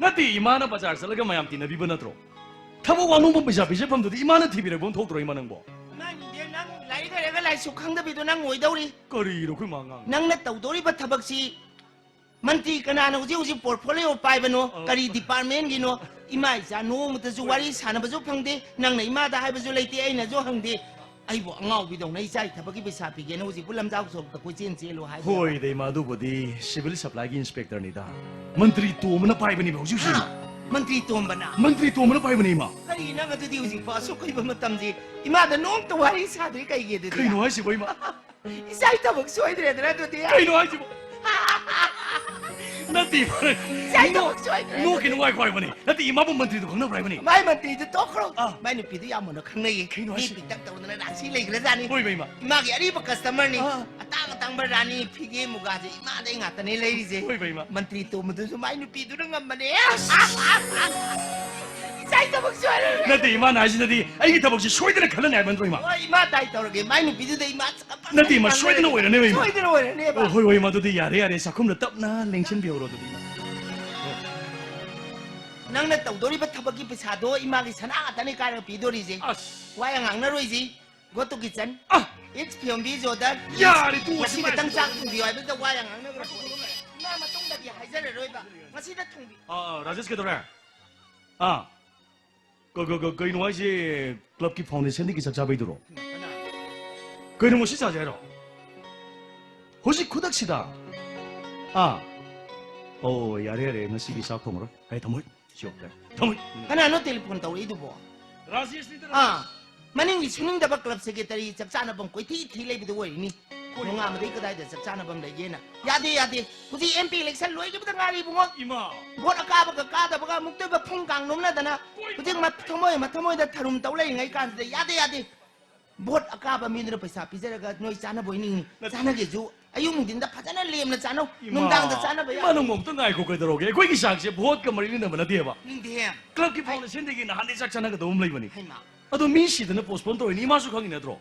ꯅꯠꯇꯦ, ꯏꯃꯥꯅ ꯕꯖꯥꯔ ꯆꯠꯂꯒ ꯃꯌꯥꯝ ꯇꯤꯟꯅꯕꯤꯕ ꯅꯠꯇ꯭ꯔꯣ? ꯊꯕꯛ ꯋꯥꯅꯣꯝꯕ ꯄꯩꯁꯥ ꯄꯤꯖꯐꯝꯗꯨꯗꯤ ꯏꯃꯥꯅ ꯊꯤꯕꯤꯔꯛꯄ ꯑꯃ ꯊꯣꯛꯇ꯭ꯔꯣ, ꯏꯃꯥ ꯅꯪꯕꯣ? ꯏꯃꯥ ꯅꯤꯡꯊꯦꯝ, ꯅꯪ ꯂꯥꯏꯔꯤꯛ ꯍꯩꯔꯒ ꯂꯥꯏꯁꯨ ꯈꯪꯗꯕꯤꯗꯣ ꯅꯪ ꯑꯣꯏꯗꯧꯔꯤ꯫ ꯀꯔꯤꯅꯣ ꯑꯩꯈꯣꯏ ꯃꯥ ꯉꯥꯡ- ꯅꯪꯅ ꯇꯧꯗꯧꯔꯤꯕ ꯊꯕꯛꯁꯤ ꯃꯟꯇ꯭ꯔꯤ ꯀꯅꯥꯅ ꯍꯧꯖꯤꯛ ꯍꯧꯖꯤꯛ portfolio ꯄꯥꯏꯕꯅꯣ? ꯑ, ꯀꯔꯤ department ꯒꯤꯅꯣ? ꯏꯃꯥ ꯏꯆꯥ ꯅꯣꯡꯃꯇꯁꯨ ꯋꯥꯔꯤ ꯁꯥꯟꯅꯕꯁꯨ ꯐꯪꯗꯦ꯫ ꯅꯪꯅ ꯏꯃꯥꯗ ꯍꯥꯏꯕꯁꯨ ꯂꯩꯇꯦ, ꯑꯩꯅꯁꯨ ꯍꯪꯗꯦ꯫ ꯑꯩꯕꯨ ꯑꯉꯥꯎꯕꯤꯗꯧꯅ ꯏꯆꯥꯒꯤ ꯊꯕꯛꯀꯤ ꯄꯩꯁꯥ ꯄꯤꯒꯦꯅ ꯍꯧꯖꯤꯛꯄꯨ ꯂꯝꯖꯥꯎ ꯁꯣꯔꯣꯛꯇ ꯀꯣꯏꯆꯦꯟ ꯆꯦꯜꯂꯨ ꯍꯥꯏꯕ꯭ꯔꯥ? ꯍꯣꯏꯗ ꯏꯃꯥ, ꯑꯗꯨꯕꯨꯗꯤ civil supply ꯒꯤ inspector ꯅꯤꯗ꯫ ꯃꯟꯇ꯭ꯔꯤ ꯇꯣꯝꯕꯅ ꯄꯥꯏꯕꯅꯦꯕ ꯍꯧꯖꯤꯛ ꯍꯧꯖꯤꯛ꯫ ꯍꯥ? ꯃꯟꯇ꯭ꯔꯤ ꯇꯣꯝꯕꯅ? ꯃꯟꯇ꯭ꯔꯤ ꯇꯣꯝꯕꯅ ꯄꯥꯏꯕꯅꯦ ꯏꯃꯥ꯫ ꯀꯔꯤ ꯅꯪ ꯑꯗꯨꯗꯤ ꯍꯧꯖꯤꯛꯐꯥꯎ ꯑꯁꯨꯛ ꯀꯨꯏꯕ ꯃꯇꯝꯁꯤ ꯏꯃꯥꯗ ꯅꯣꯡꯃꯇ ꯋꯥꯔꯤ ꯁꯥꯗ꯭ꯔꯤ ꯀꯩꯒꯤ ꯑꯗꯨꯗꯤ? ꯀꯩꯅꯣ ꯍꯥꯏꯁꯤꯕꯣ ꯏꯃꯥ? ꯏꯆꯥꯒꯤ ꯊꯕꯛ ꯁꯣꯏꯗ꯭ꯔꯦꯗꯅ ꯑꯗꯨꯗꯤ? ꯀꯩꯅꯣ ꯍꯥꯏꯁꯤꯕꯣ? ꯅꯠꯇꯦ, ꯏꯆꯥꯒꯤ ꯊꯕꯛ ꯁꯣꯏꯗ꯭ꯔꯦ ꯅꯣꯛ-, ꯑꯗꯨꯗꯤ? ꯅꯣꯛꯀꯤꯅꯣ, ꯉꯥꯏꯈꯣ ꯍꯥꯏꯕꯅꯤ꯫ ꯅꯠꯇꯦ, ꯏꯃꯥꯕꯨ ꯃꯟꯇ꯭ꯔꯤꯗꯨ ꯈꯪꯅꯕ꯭ꯔꯥ ꯍꯥꯏꯕꯅꯤ? ꯃꯥꯏ ꯃꯟꯇ꯭ꯔꯤꯗꯨ ꯇꯣꯛꯈ꯭ꯔꯣ꯫ ꯑꯥ꯫ ꯃꯥꯏ ꯅꯨꯄꯤꯗꯨ ꯌꯥꯝ ꯃꯨꯟꯅ ꯈꯪꯅꯩꯌꯦ꯫ ꯀꯩꯅꯣ ꯃꯤ ꯍꯥꯏꯁꯤ? ꯄꯤꯛꯇꯛ ꯇꯧꯗꯅ ꯔꯥꯁꯤ ꯂꯩꯈ꯭ꯔꯖꯥꯠꯅꯤ꯫ ꯍꯣꯏꯕ ꯏꯃꯥ꯫ ꯏꯃꯥꯒꯤ ꯑꯔꯤꯕ customer ꯅꯤ꯫ ꯑꯥ꯫ ꯑꯇꯥꯡ ꯑꯇꯥꯡꯕ ꯔꯥꯅꯤ, ꯐꯤꯒꯦ ꯃꯨꯒꯥꯁꯦ ꯏꯃꯥꯗꯩ ꯉꯥꯛꯇꯅꯦ ꯂꯩꯔꯤꯁꯦ꯫ ꯍꯣꯏꯕ ꯏꯃꯥ꯫ ꯃꯟꯇ꯭ꯔꯤ ꯇꯣꯝꯕꯗꯨꯁꯨ ꯃꯥꯏ ꯅꯨꯄꯤꯗꯨꯅ ꯉꯝꯕꯅꯦ꯫ ꯑꯁ! ꯏꯆꯥꯒꯤ ꯊꯕꯛ ꯁꯣꯏꯔꯦ꯫ ꯅꯠꯇꯦ, ꯏꯃꯥꯅ ꯍꯥꯏꯁꯤꯅꯗꯤ ꯑꯩꯒꯤ ꯊꯕꯛꯁꯦ ꯁꯣꯏꯗꯅ ꯈꯜꯂꯅꯤ ꯍꯥꯏꯕ ꯅꯠꯇ꯭ꯔꯣ, ꯏꯃꯥ? ꯍꯣꯏ, ꯏꯃꯥ ꯇꯥꯏ ꯇꯧꯔꯒꯦ꯫ ꯃꯥꯏ ꯅꯨꯄꯤꯗꯨꯗ ꯏꯃꯥ ꯆꯠ-, ꯅꯠꯇꯦ, ꯏꯃꯥ, ꯁꯣꯏꯗꯅ ꯑꯣꯏꯔꯅꯦꯕ, ꯏꯃꯥ꯫ ꯁꯣꯏꯗꯅ ꯑꯣꯏꯔꯅꯦꯕ꯫ ꯑꯣ, ꯍꯣꯏ, ꯍꯣꯏ, ꯏꯃꯥ, ꯑꯗꯨꯗꯤ ꯌꯥꯔꯦ, ꯌꯥꯔꯦ, ꯆꯥꯛꯈꯨꯝꯗ ꯇꯞꯅ ꯂꯦꯡꯁꯤꯟꯕꯤꯍꯧꯔꯣ ꯑꯗꯨꯗꯤ, ꯏꯃꯥ꯫ ꯅꯪꯅ ꯇꯧꯗꯣꯔꯤꯕ ꯊꯕꯛꯀꯤ ꯄꯩꯁꯥꯗꯣ ꯏꯃꯥꯒꯤ ꯁꯅꯥ ꯉꯥꯛꯇꯅꯦ ꯀꯥꯏꯔꯒ ꯄꯤꯗꯣꯔꯤꯁꯦ꯫ ꯑꯁ꯫ ꯋꯥ ꯌꯥꯝ ꯉꯥꯡꯅꯔꯣꯏꯁꯤ꯫ Go to kitchen꯫ ꯑ! It's ꯐꯤꯌꯣꯝꯕꯤ order꯫ ꯌꯥꯔꯦ, ꯇꯣꯛꯑꯁꯤ, ꯉꯁꯤ ꯈꯛꯇꯪ ꯏꯃꯥ꯫ ꯆꯥꯛ ꯊꯣꯡꯕꯤꯌꯨ ꯍꯥꯏꯕꯗ ꯋꯥ ꯌꯥꯝ ꯉꯥꯡꯅꯒ꯭ꯔꯣ꯫ ꯏꯃꯥ ꯃꯇꯨꯡꯗꯗꯤ ꯍꯥꯏꯖꯔꯔꯣꯏꯕ꯫ ꯉꯁꯤꯗ ꯊꯣꯡꯕꯤ-, ꯑꯥ, ꯑꯥ, ꯔꯥꯖꯦꯁ ꯀꯩꯗꯧꯔꯦ? ꯑꯥ꯫ ꯀ-, ꯀ-, ꯀ-, ꯀꯩꯅꯣ ꯍꯥꯏꯁꯦ, club ꯀꯤ foundation day ꯒꯤ ꯆꯥꯛ ꯆꯥꯕꯩꯗꯨꯔꯣ? ꯀꯅꯥ? ꯀꯩꯅꯣ ꯉꯁꯤ ꯆꯥꯁꯦ ꯍꯥꯏꯔꯣ? ꯍꯧꯖꯤꯛ ꯈꯨꯗꯛꯁꯤꯗ? ꯑꯥ꯫ ꯑꯣ, ꯌꯥꯔꯦ, ꯌꯥꯔꯦ, ꯉꯁꯤꯗꯤ ꯆꯥꯛ ꯊꯣꯡꯉꯔꯣꯏ꯫ ꯑꯩ ꯊꯝꯃꯣꯏ꯫ ꯁꯤ ꯑꯣꯛꯇꯦ꯫ ꯊꯝꯃꯣꯏ꯫ ꯀꯅꯥꯅꯣ telephone ꯇꯧꯔꯛꯏꯗꯨꯕꯣ? ꯔꯥꯖꯦꯁꯅꯤꯗ, ꯑꯥ꯫ ꯔꯥꯖꯦꯁ꯫ ꯃꯅꯤꯡꯒꯤ ꯁꯨꯅꯤꯡꯗꯕ club secretary ꯆꯥꯛ ꯆꯥꯅꯐꯝ ꯀꯣꯏꯊꯤ ꯊꯤ ꯂꯩꯕꯗꯨ ꯑꯣꯏꯔꯤꯅꯤ꯫ ꯀꯣꯏ- ꯅꯣꯡꯉꯥꯟꯕꯗꯩ ꯀꯗꯥꯏꯗ ꯆꯥꯛ ꯆꯥꯅꯐꯝ ꯂꯩꯒꯦꯅ꯫ ꯌꯥꯗꯦ, ꯌꯥꯗꯦ꯫ ꯍꯧꯖꯤꯛ M P election ꯂꯣꯏꯈꯤꯕꯗ ꯉꯥꯏꯔꯤ, ꯏꯕꯨꯡꯉꯣ꯫ ꯏꯃꯥ꯫ Vote ꯑꯀꯥꯕꯒ ꯀꯥꯗꯕꯒ ꯑꯃꯨꯛꯇꯣꯏꯕ ꯐꯨꯡ ꯀꯥꯡ ꯅꯣꯝꯅꯗꯅ꯫ ꯀꯣꯏ- ꯍꯧꯖꯤꯛ ꯃ-, ꯊꯃꯣꯏ ꯃꯊꯃꯣꯏꯗ ꯊꯔꯨꯝ ꯇꯧ ꯂꯩꯔꯤꯉꯩ ꯀꯥꯟꯁꯤꯗ ꯌꯥꯗꯦ, ꯌꯥꯗꯦ꯫ Vote ꯑꯀꯥꯕ ꯃꯤꯗꯨꯅ ꯄꯩꯁꯥ ꯄꯤꯖꯔꯒ ꯅꯣꯏ ꯆꯥꯅꯕ ꯑꯣꯏꯅꯤꯡꯉꯤ꯫ ꯅꯠꯇꯦ꯫ ꯆꯥꯅꯒꯦꯁꯨ ꯑꯌꯨꯛ ꯅꯨꯡꯊꯤꯟꯗ ꯐꯖꯅ ꯂꯦꯝꯅ ꯆꯥꯅꯧ꯫ ꯏꯃꯥ, ꯅꯨꯡꯗꯥꯡꯗ ꯆꯥꯅꯕ ꯏꯃꯥ, ꯌꯥꯔꯣꯏ꯫ ꯅꯪꯕꯨ ꯑꯝꯇ ꯉꯥꯏꯈꯣ, ꯀꯩꯗꯧꯔꯒꯦ? ꯑꯩꯈꯣꯏꯒꯤ ꯆꯥꯛꯁꯦ vote ꯀ ꯃꯔꯤ ꯂꯩꯅꯕ ꯅꯠꯇꯦꯕ꯫ ꯅꯤꯡꯊꯦꯝ꯫ Club ꯀꯤ ꯑꯩ- foundation day ꯒꯤ ꯅꯍꯥꯟꯗꯩ ꯆꯥꯛ ꯆꯥꯅꯒꯗꯧꯕ ꯑꯃ ꯂꯩꯕꯅꯤ꯫ ꯍꯩꯃꯥ꯫ ꯑꯗꯣ ꯃꯤ ꯁꯤꯗꯅ postpone ꯇꯧꯔꯤꯅꯤ, ꯏꯃꯥꯁꯨ ꯈꯪꯉꯤ ꯅꯠꯇ꯭ꯔꯣ?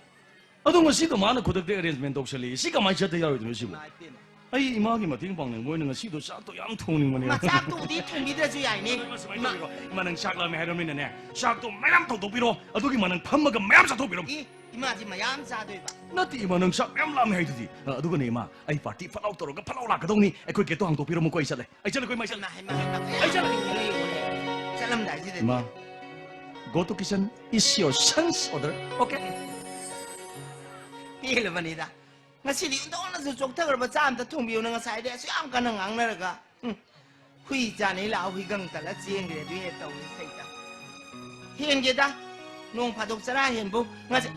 ꯑꯗꯣ ꯉꯁꯤꯗꯣ ꯃꯥꯅ ꯈꯨꯗꯛꯇ arrangement ꯇꯧꯁꯜꯂꯤ꯫ ꯁꯤ ꯀꯃꯥꯏꯅ ꯆꯠꯇ ꯌꯥꯔꯣꯏꯗꯣꯏꯅꯣ ꯁꯤꯕꯨ? ꯏꯃꯥ ꯏꯄꯦꯝꯃ꯫ ꯑꯩ ꯏꯃꯥꯒꯤ ꯃꯇꯦꯡ ꯄꯥꯡꯅꯤꯡꯕ ꯑꯣꯏꯅ ꯉꯁꯤꯗꯣ ꯆꯥꯛꯇꯣ ꯌꯥꯝ ꯊꯣꯡꯅꯤꯡꯕꯅꯦ꯫ ꯃꯥ ꯆꯥꯛꯇꯨꯕꯨꯗꯤ ꯊꯣꯡꯕꯤꯗ꯭ꯔꯁꯨ ꯌꯥꯏꯅꯦ꯫ ꯑꯗꯨꯒ ꯁꯨꯃꯥꯏꯅ ꯏꯃꯥ꯫ ꯇꯧꯕꯤꯔꯣ, ꯏꯃꯥ, ꯅꯪ ꯆꯥꯛ ꯂꯥꯝꯃꯦ ꯍꯥꯏꯔꯕꯅꯤꯅꯅꯦ, ꯆꯥꯛꯇꯣ ꯃꯌꯥꯝ ꯊꯣꯡꯗꯣꯛꯄꯤꯔꯣ, ꯑꯗꯨꯒꯤ ꯏꯃꯥ ꯅꯪ ꯐꯝꯃꯒ ꯃꯌꯥꯝ ꯆꯥꯊꯣꯛꯄꯤꯔꯣ꯫ ꯏ, ꯏꯃꯥꯁꯤ ꯃꯌꯥꯝ ꯆꯥꯗꯣꯏꯕ? ꯅꯠꯇꯦ ꯏꯃꯥ, ꯅꯪ ꯆꯥꯛ ꯃꯌꯥꯝ ꯂꯥꯝꯃꯦ ꯍꯥꯏꯗꯨꯗꯤ꯫ ꯑ, ꯑꯗꯨꯒꯅꯦ ꯏꯃꯥ, ꯑꯩ ꯄꯥꯔꯇꯤ ꯐꯠ ꯂꯥꯎ ꯇꯧꯔꯒ ꯐꯠ ꯂꯥꯎ ꯂꯥꯛꯀꯗꯧꯅꯤ꯫ ꯑꯩꯈꯣꯏ ꯒꯦꯠꯇꯣ ꯍꯥꯡꯗꯣꯛꯄꯤꯔꯝꯃꯨꯀꯣ, ꯑꯩ ꯆꯠꯂꯦ꯫ ꯑꯩ ꯆꯠꯂꯦꯀꯣ ꯏꯃꯥ, ꯑꯩ ꯆꯠꯂꯦ꯫ ꯍꯩꯃꯥ, ꯍꯩꯃꯥ, ꯍꯩꯃꯥ, ꯑꯩ ꯆꯠꯂꯦ꯫ ꯌꯦꯡꯉꯨꯅꯦ, ꯌꯦꯡꯉꯨꯅꯦ꯫ ꯆꯠꯂꯝꯗꯥꯏꯁꯤꯗꯗꯤ꯫ ꯏꯃꯥ, go to kitchen is your son's order, okay? ꯄꯦꯜꯂꯕꯅꯤꯗ꯫ ꯉꯁꯤꯗꯤ ꯑꯣꯟꯊꯣꯛꯅꯁꯨ ꯆꯣꯛꯊꯈ꯭ꯔꯕ, ꯆꯥ ꯑꯝꯇ ꯊꯣꯡꯕꯤꯌꯨꯅ ꯉꯁꯥꯏꯗꯩ ꯑꯁꯨꯛ ꯌꯥꯝ ꯀꯟꯅ ꯉꯥꯡꯅꯔꯒ꯫ ꯎꯝ꯫ ꯍꯨꯏ ꯆꯥꯅꯩ ꯂꯥꯛꯑ ꯍꯨꯏꯒꯪ ꯇꯜꯂ ꯆꯦꯟꯈ꯭ꯔꯦ꯫ ꯑꯗꯨ ꯍꯦꯛ ꯇꯧꯏ ꯁꯩꯇ꯫ ꯍꯦꯟꯒꯦꯗ꯫ ꯅꯣꯡ ꯐꯥꯗꯣꯛ ꯆꯔꯥ ꯍꯦꯟꯕꯨ ꯉꯁꯤ-,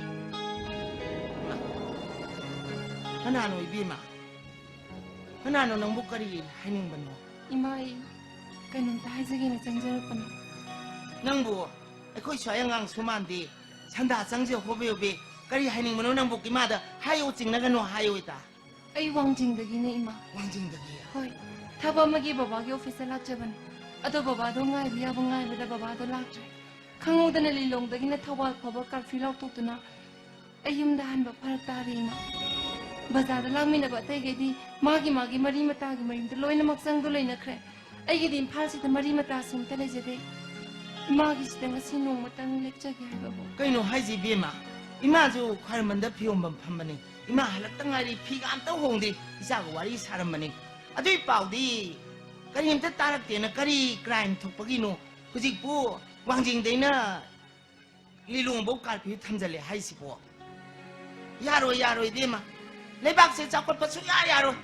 ꯀꯅꯥꯅꯣ ꯏꯕꯦꯝꯃ? ꯀꯅꯥꯅꯣ ꯅꯪꯕꯨ ꯀꯔꯤ ꯍꯥꯏꯅꯤꯡꯕꯅꯣ? ꯏꯃꯥ, ꯑꯩ ꯀꯩꯅꯣꯝꯇ ꯍꯥꯏꯖꯒꯦꯅ ꯆꯪꯖꯔꯛꯄꯅꯤ꯫ ꯅꯪꯕꯨ ꯑꯩꯈꯣꯏ ꯁ꯭ꯋꯥꯏ ꯑꯉꯥꯡꯁꯨ ꯃꯥꯟꯗꯦ꯫ ꯁꯟꯗꯥ ꯆꯪꯁꯦ ꯍꯣꯕꯦ ꯍꯣꯕꯦ꯫ ꯀꯔꯤ ꯍꯥꯏꯅꯤꯡꯕꯅꯣ ꯅꯪꯕꯨ? ꯏꯃꯥꯗ ꯍꯥꯏꯌꯨ, ꯆꯤꯡꯅꯒꯅꯨ ꯍꯥꯏꯌꯨ ꯏꯇꯥ꯫ ꯑꯩ ꯋꯥꯡꯖꯤꯡꯗꯒꯤꯅꯦ, ꯏꯃꯥ꯫ ꯋꯥꯡꯖꯤꯡꯗꯒꯤ? ꯍꯣꯏ꯫ ꯊꯕꯛ ꯑꯃꯒꯤ ꯕꯕꯥꯒꯤ ꯑꯣꯐꯤꯁꯇ ꯂꯥꯛꯆꯕꯅꯤ꯫ ꯑꯗꯣ ꯕꯕꯥꯗꯣ ꯉꯥꯏꯕ ꯌꯥꯕ ꯉꯥꯏꯕꯗ ꯕꯕꯥꯗꯣ ꯂꯥꯛꯇ꯭ꯔꯦ꯫ ꯈꯪꯍꯧꯗꯅ ꯂꯤꯂꯣꯡꯗꯒꯤꯅ ꯊꯧꯕꯥꯜ ꯐꯥꯎꯕ ꯀꯥꯔꯐ꯭ꯌꯨ ꯂꯥꯎꯊꯣꯛꯇꯨꯅ ꯑꯩ ꯌꯨꯝꯗ ꯍꯟꯕ ꯐꯔꯛ ꯇꯥꯔꯦ, ꯏꯃꯥ꯫ ꯕꯖꯥꯔꯗ ꯂꯥꯛꯃꯤꯟꯅꯕ ꯑꯇꯩꯈꯩꯗꯤ ꯃꯥꯒꯤ ꯃꯥꯒꯤ ꯃꯔꯤ ꯃꯇꯥꯒꯤ ꯃꯌꯨꯝꯗ ꯂꯣꯏꯅꯃꯛ ꯆꯪꯗꯨ ꯂꯩꯅꯈ꯭ꯔꯦ꯫ ꯑꯩꯒꯤꯗꯤ ꯏꯝꯐꯥꯜꯁꯤꯗ ꯃꯔꯤ ꯃꯇꯥꯁꯨ ꯑꯝꯇ ꯂꯩꯖꯗꯦ꯫ ꯏꯃꯥꯒꯤꯁꯤꯗ ꯉꯁꯤ ꯅꯣꯡꯃꯇꯪ ꯂꯦꯛꯆꯒꯦ ꯍꯥꯏꯕꯕꯨ꯫ ꯀꯩꯅꯣ ꯍꯥꯏꯁꯤ ꯏꯕꯦꯝꯃ? ꯏꯃꯥꯁꯨ ꯈ꯭ꯋꯥꯏꯔꯝꯕꯟꯗ ꯐꯤ ꯌꯣꯟꯐꯝ ꯐꯝꯕꯅꯤ꯫ ꯏꯃꯥ ꯍꯜꯂꯛꯇ ꯉꯥꯏꯔꯤ, ꯐꯤꯒ ꯑꯝꯇ ꯍꯣꯡꯗꯦ꯫ ꯏꯆꯥꯒ ꯋꯥꯔꯤ ꯁꯥꯔꯝꯕꯅꯤ꯫ ꯑꯗꯨꯏ ꯄꯥꯎꯗꯤ ꯀꯔꯤꯝꯇ ꯇꯥꯔꯛꯇꯦꯅ꯫ ꯀꯔꯤ ꯀ꯭ꯔꯥꯏꯝ ꯊꯣꯛꯄꯒꯤꯅꯣ? ꯍꯧꯖꯤꯛꯄꯨ ꯋꯥꯡꯖꯤꯡꯗꯩꯅ ꯂꯤꯂꯣꯡꯐꯧ ꯀꯥꯔꯐ꯭ꯌꯨ ꯊꯝꯖꯜꯂꯦ ꯍꯥꯏꯁꯤꯕꯣ? ꯌꯥꯔꯣꯏ, ꯌꯥꯔꯣꯏ ꯏꯕꯦꯝꯃ꯫ ꯂꯩꯕꯥꯛꯁꯦ ꯆꯥꯎꯈꯠꯄ ꯁꯨꯡꯌꯥ ꯌꯥꯔꯣꯏ꯫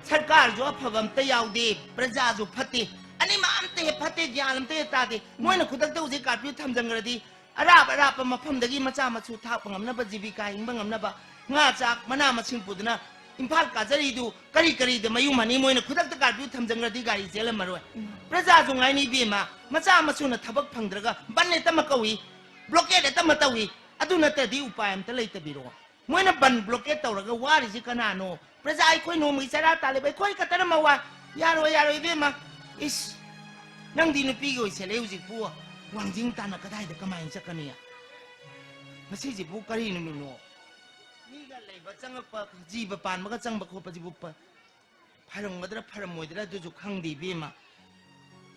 ꯁꯔꯀꯥꯔꯁꯨ ꯑꯐꯕ ꯑꯝꯇ ꯌꯥꯎꯗꯦ, ꯄ꯭ꯔꯖꯥꯁꯨ ꯐꯠꯇꯦ꯫ ꯑꯅꯤꯃꯛ ꯑꯝꯇ ꯍꯦꯛ ꯐꯠꯇꯦ, ꯒ꯭ꯌꯥꯟ ꯑꯝꯇ ꯍꯦꯛ ꯇꯥꯗꯦ꯫ ꯃꯣꯏꯅ ꯈꯨꯗꯛꯇ ꯍꯧꯖꯤꯛ ꯀꯥꯔꯐ꯭ꯌꯨ ꯊꯝꯖꯟꯈ꯭ꯔꯗꯤ ꯑꯔꯥꯞ ꯑꯔꯥꯞꯄ ꯃꯐꯝꯗꯒꯤ ꯃꯆꯥ ꯃꯁꯨ ꯊꯥꯛꯄ ꯉꯝꯅꯕ, ꯖꯤꯕꯤꯀꯥ ꯍꯤꯡꯕ ꯉꯝꯅꯕ, ꯉꯥ ꯆꯥꯛ ꯃꯅꯥ ꯃꯁꯤꯡ ꯄꯨꯗꯨꯅ ꯏꯝꯐꯥꯜ ꯀꯥꯖꯔꯤꯗꯨ ꯀꯔꯤ ꯀꯔꯤꯗ ꯃꯌꯨꯝ ꯍꯟꯅꯤ? ꯃꯣꯏꯅ ꯈꯨꯗꯛꯇ ꯀꯥꯔꯐ꯭ꯌꯨ ꯊꯝꯖꯟꯈ꯭ꯔꯗꯤ ꯒꯥꯔꯤ ꯆꯦꯜꯂꯝꯃꯔꯣꯏ꯫ ꯎꯝ꯫ ꯄ꯭ꯔꯖꯥꯁꯨ ꯉꯥꯏꯅꯤ ꯏꯕꯦꯝꯃ, ꯃꯆꯥ ꯃꯁꯨꯅ ꯊꯕꯛ ꯐꯪꯗ꯭ꯔꯒ ꯕꯟ ꯍꯦꯛꯇ ꯑꯃ ꯀꯧꯏ, ꯕ꯭ꯂꯣꯀꯦꯠ ꯍꯦꯛꯇ ꯑꯃ ꯇꯧꯏ꯫ ꯑꯗꯨ ꯅꯠꯇ꯭ꯔꯗꯤ ꯎꯄꯥꯏ ꯑꯝꯇ ꯂꯩꯇꯕꯤꯔꯣ꯫ ꯃꯣꯏꯅ ꯕꯟ ꯕ꯭ꯂꯣꯀꯦꯠ ꯇꯧꯔꯒ ꯋꯥꯔꯤꯁꯤ ꯀꯅꯥꯅꯣ? ꯄ꯭ꯔꯖꯥ ꯑꯩꯈꯣꯏ ꯅꯣꯡꯃꯒꯤ ꯆꯔꯥ ꯇꯥꯜꯂꯤꯕ ꯑꯩꯈꯣꯏ ꯈꯛꯇꯅ ꯃꯋꯥ꯫ ꯌꯥꯔꯣꯏ, ꯌꯥꯔꯣꯏ ꯏꯕꯦꯝꯃ꯫ ꯏꯁ, ꯅꯪꯗꯤ ꯅꯨꯄꯤꯒꯤ ꯑꯣꯏꯁꯜꯂꯦ ꯍꯧꯖꯤꯛꯄꯨ꯫ ꯋꯥꯡꯖꯤꯡ ꯇꯥꯟꯅ ꯀꯗꯥꯏꯗ ꯀꯃꯥꯏꯅ ꯆꯠꯀꯅꯤ? ꯃꯁꯤꯁꯤꯕꯨ ꯀꯔꯤ ꯅꯨꯃꯤꯠꯅꯣ? ꯃꯤꯒ ꯂꯩꯕ ꯆꯪꯉꯛꯄ, ꯖꯤꯕ ꯄꯥꯟꯕꯒ ꯆꯪꯕ ꯈꯣꯠꯄꯁꯤꯕꯨ ꯄ-, ꯐꯔꯝꯒꯗ꯭ꯔꯥ ꯐꯔꯝꯃꯣꯏꯗ꯭ꯔꯥ ꯑꯗꯨꯁꯨ ꯈꯪꯗꯦ ꯏꯕꯦꯝꯃ꯫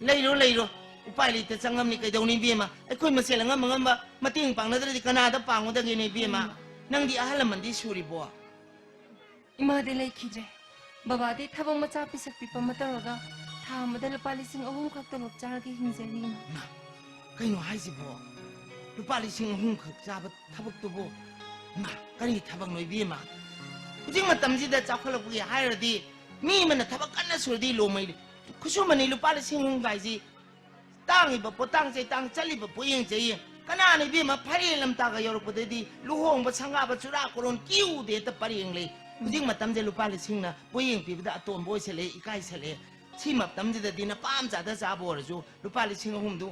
ꯂꯩꯔꯣ, ꯂꯩꯔꯣ꯫ ꯎꯄꯥꯏ ꯂꯩꯇ ꯆꯪꯉꯝꯅꯤ꯫ ꯀꯩꯗꯧꯅꯤ ꯏꯕꯦꯝꯃ? ꯑꯩꯈꯣꯏ ꯃꯁꯦꯜ ꯑꯉꯝ ꯑꯉꯝꯕ ꯃꯇꯦꯡ ꯄꯥꯡꯅꯗ꯭ꯔꯗꯤ ꯀꯅꯥꯗ ꯄꯥꯡꯉꯨꯗꯒꯦꯅꯦ ꯏꯕꯦꯝꯃ? ꯎꯝ꯫ ꯅꯪꯗꯤ ꯑꯍꯜ ꯂꯃꯟꯗꯤ ꯁꯨꯔꯤꯕꯣ? ꯏꯃꯥꯗꯤ ꯂꯩꯈꯤꯗ꯭ꯔꯦ꯫ ꯕꯕꯥꯗꯤ ꯊꯕꯛ ꯃꯆꯥ ꯄꯤꯁꯛ ꯄꯤꯛꯄ ꯑꯃ ꯇꯧꯔꯒ ꯊꯥ ꯑꯃꯗ ꯂꯨꯄꯥ ꯂꯤꯁꯤꯡ ꯑꯍꯨꯝ ꯈꯛ ꯇꯣꯂꯣꯞ ꯆꯥꯔꯒ ꯍꯤꯡꯖꯔꯤ, ꯏꯃꯥ꯫ ꯃꯥ, ꯀꯩꯅꯣ ꯍꯥꯏꯁꯤꯕꯣ? ꯂꯨꯄꯥ ꯂꯤꯁꯤꯡ ꯑꯍꯨꯝ ꯈꯛ ꯆꯥꯕ ꯊꯕꯛꯇꯨꯕꯨ? ꯃꯥ, ꯀꯔꯤ ꯊꯕꯛꯅꯣ ꯏꯕꯦꯝꯃ? ꯍꯧꯖꯤꯛ ꯃꯇꯝꯁꯤꯗ ꯆꯥꯎꯈꯠꯂꯛꯄꯒꯤ ꯍꯥꯏꯔꯗꯤ ꯃꯤ ꯑꯃꯅ ꯊꯕꯛ ꯀꯟꯅ ꯁꯨꯔꯗꯤ ꯂꯣꯡꯃꯩ ꯈꯨꯠꯁꯨꯃꯟꯅꯤ꯫ ꯂꯨꯄꯥ ꯂꯤꯁꯤꯡ ꯑꯍꯨꯝ ꯀꯥꯏꯁꯤ ꯇꯥꯡꯉꯤꯕ ꯄꯣꯠꯇꯥꯡ ꯆꯩꯇꯥꯡ, ꯆꯠꯂꯤꯕ ꯄꯣꯠꯌꯦꯡ ꯆꯩꯌꯦꯡ꯫ ꯀꯅꯥꯅ ꯏꯕꯦꯝꯃ ꯐꯥꯏꯔꯦꯟ ꯂꯝꯇꯥꯒ ꯌꯧꯔꯛꯄꯗꯗꯤ ꯂꯨꯍꯣꯡꯕ ꯁꯪꯒꯥꯕ ꯆꯨꯔꯥ ꯀꯣꯔꯣꯟ ꯀ꯭ꯌꯨꯗ ꯍꯦꯛꯇ ꯄꯔꯦꯡ ꯂꯩ꯫ ꯍꯧꯖꯤꯛ ꯃꯇꯝꯁꯦ ꯂꯨꯄꯥ ꯂꯤꯁꯤꯡꯅ ꯄꯣꯠꯌꯦꯡ ꯄꯤꯕꯗ ꯑꯇꯣꯟꯕ ꯑꯣꯏꯁꯜꯂꯛꯑꯦ, ꯏꯀꯥꯏꯁꯜꯂꯛꯑꯦ꯫ ꯁꯤ ꯃꯇꯝꯁꯤꯗꯗꯤ ꯅꯄꯥꯝ ꯆꯥꯗ ꯆꯥꯕ ꯑꯣꯏꯔꯁꯨ ꯂꯨꯄꯥ ꯂꯤꯁꯤꯡ ꯑꯍꯨꯝꯗꯨ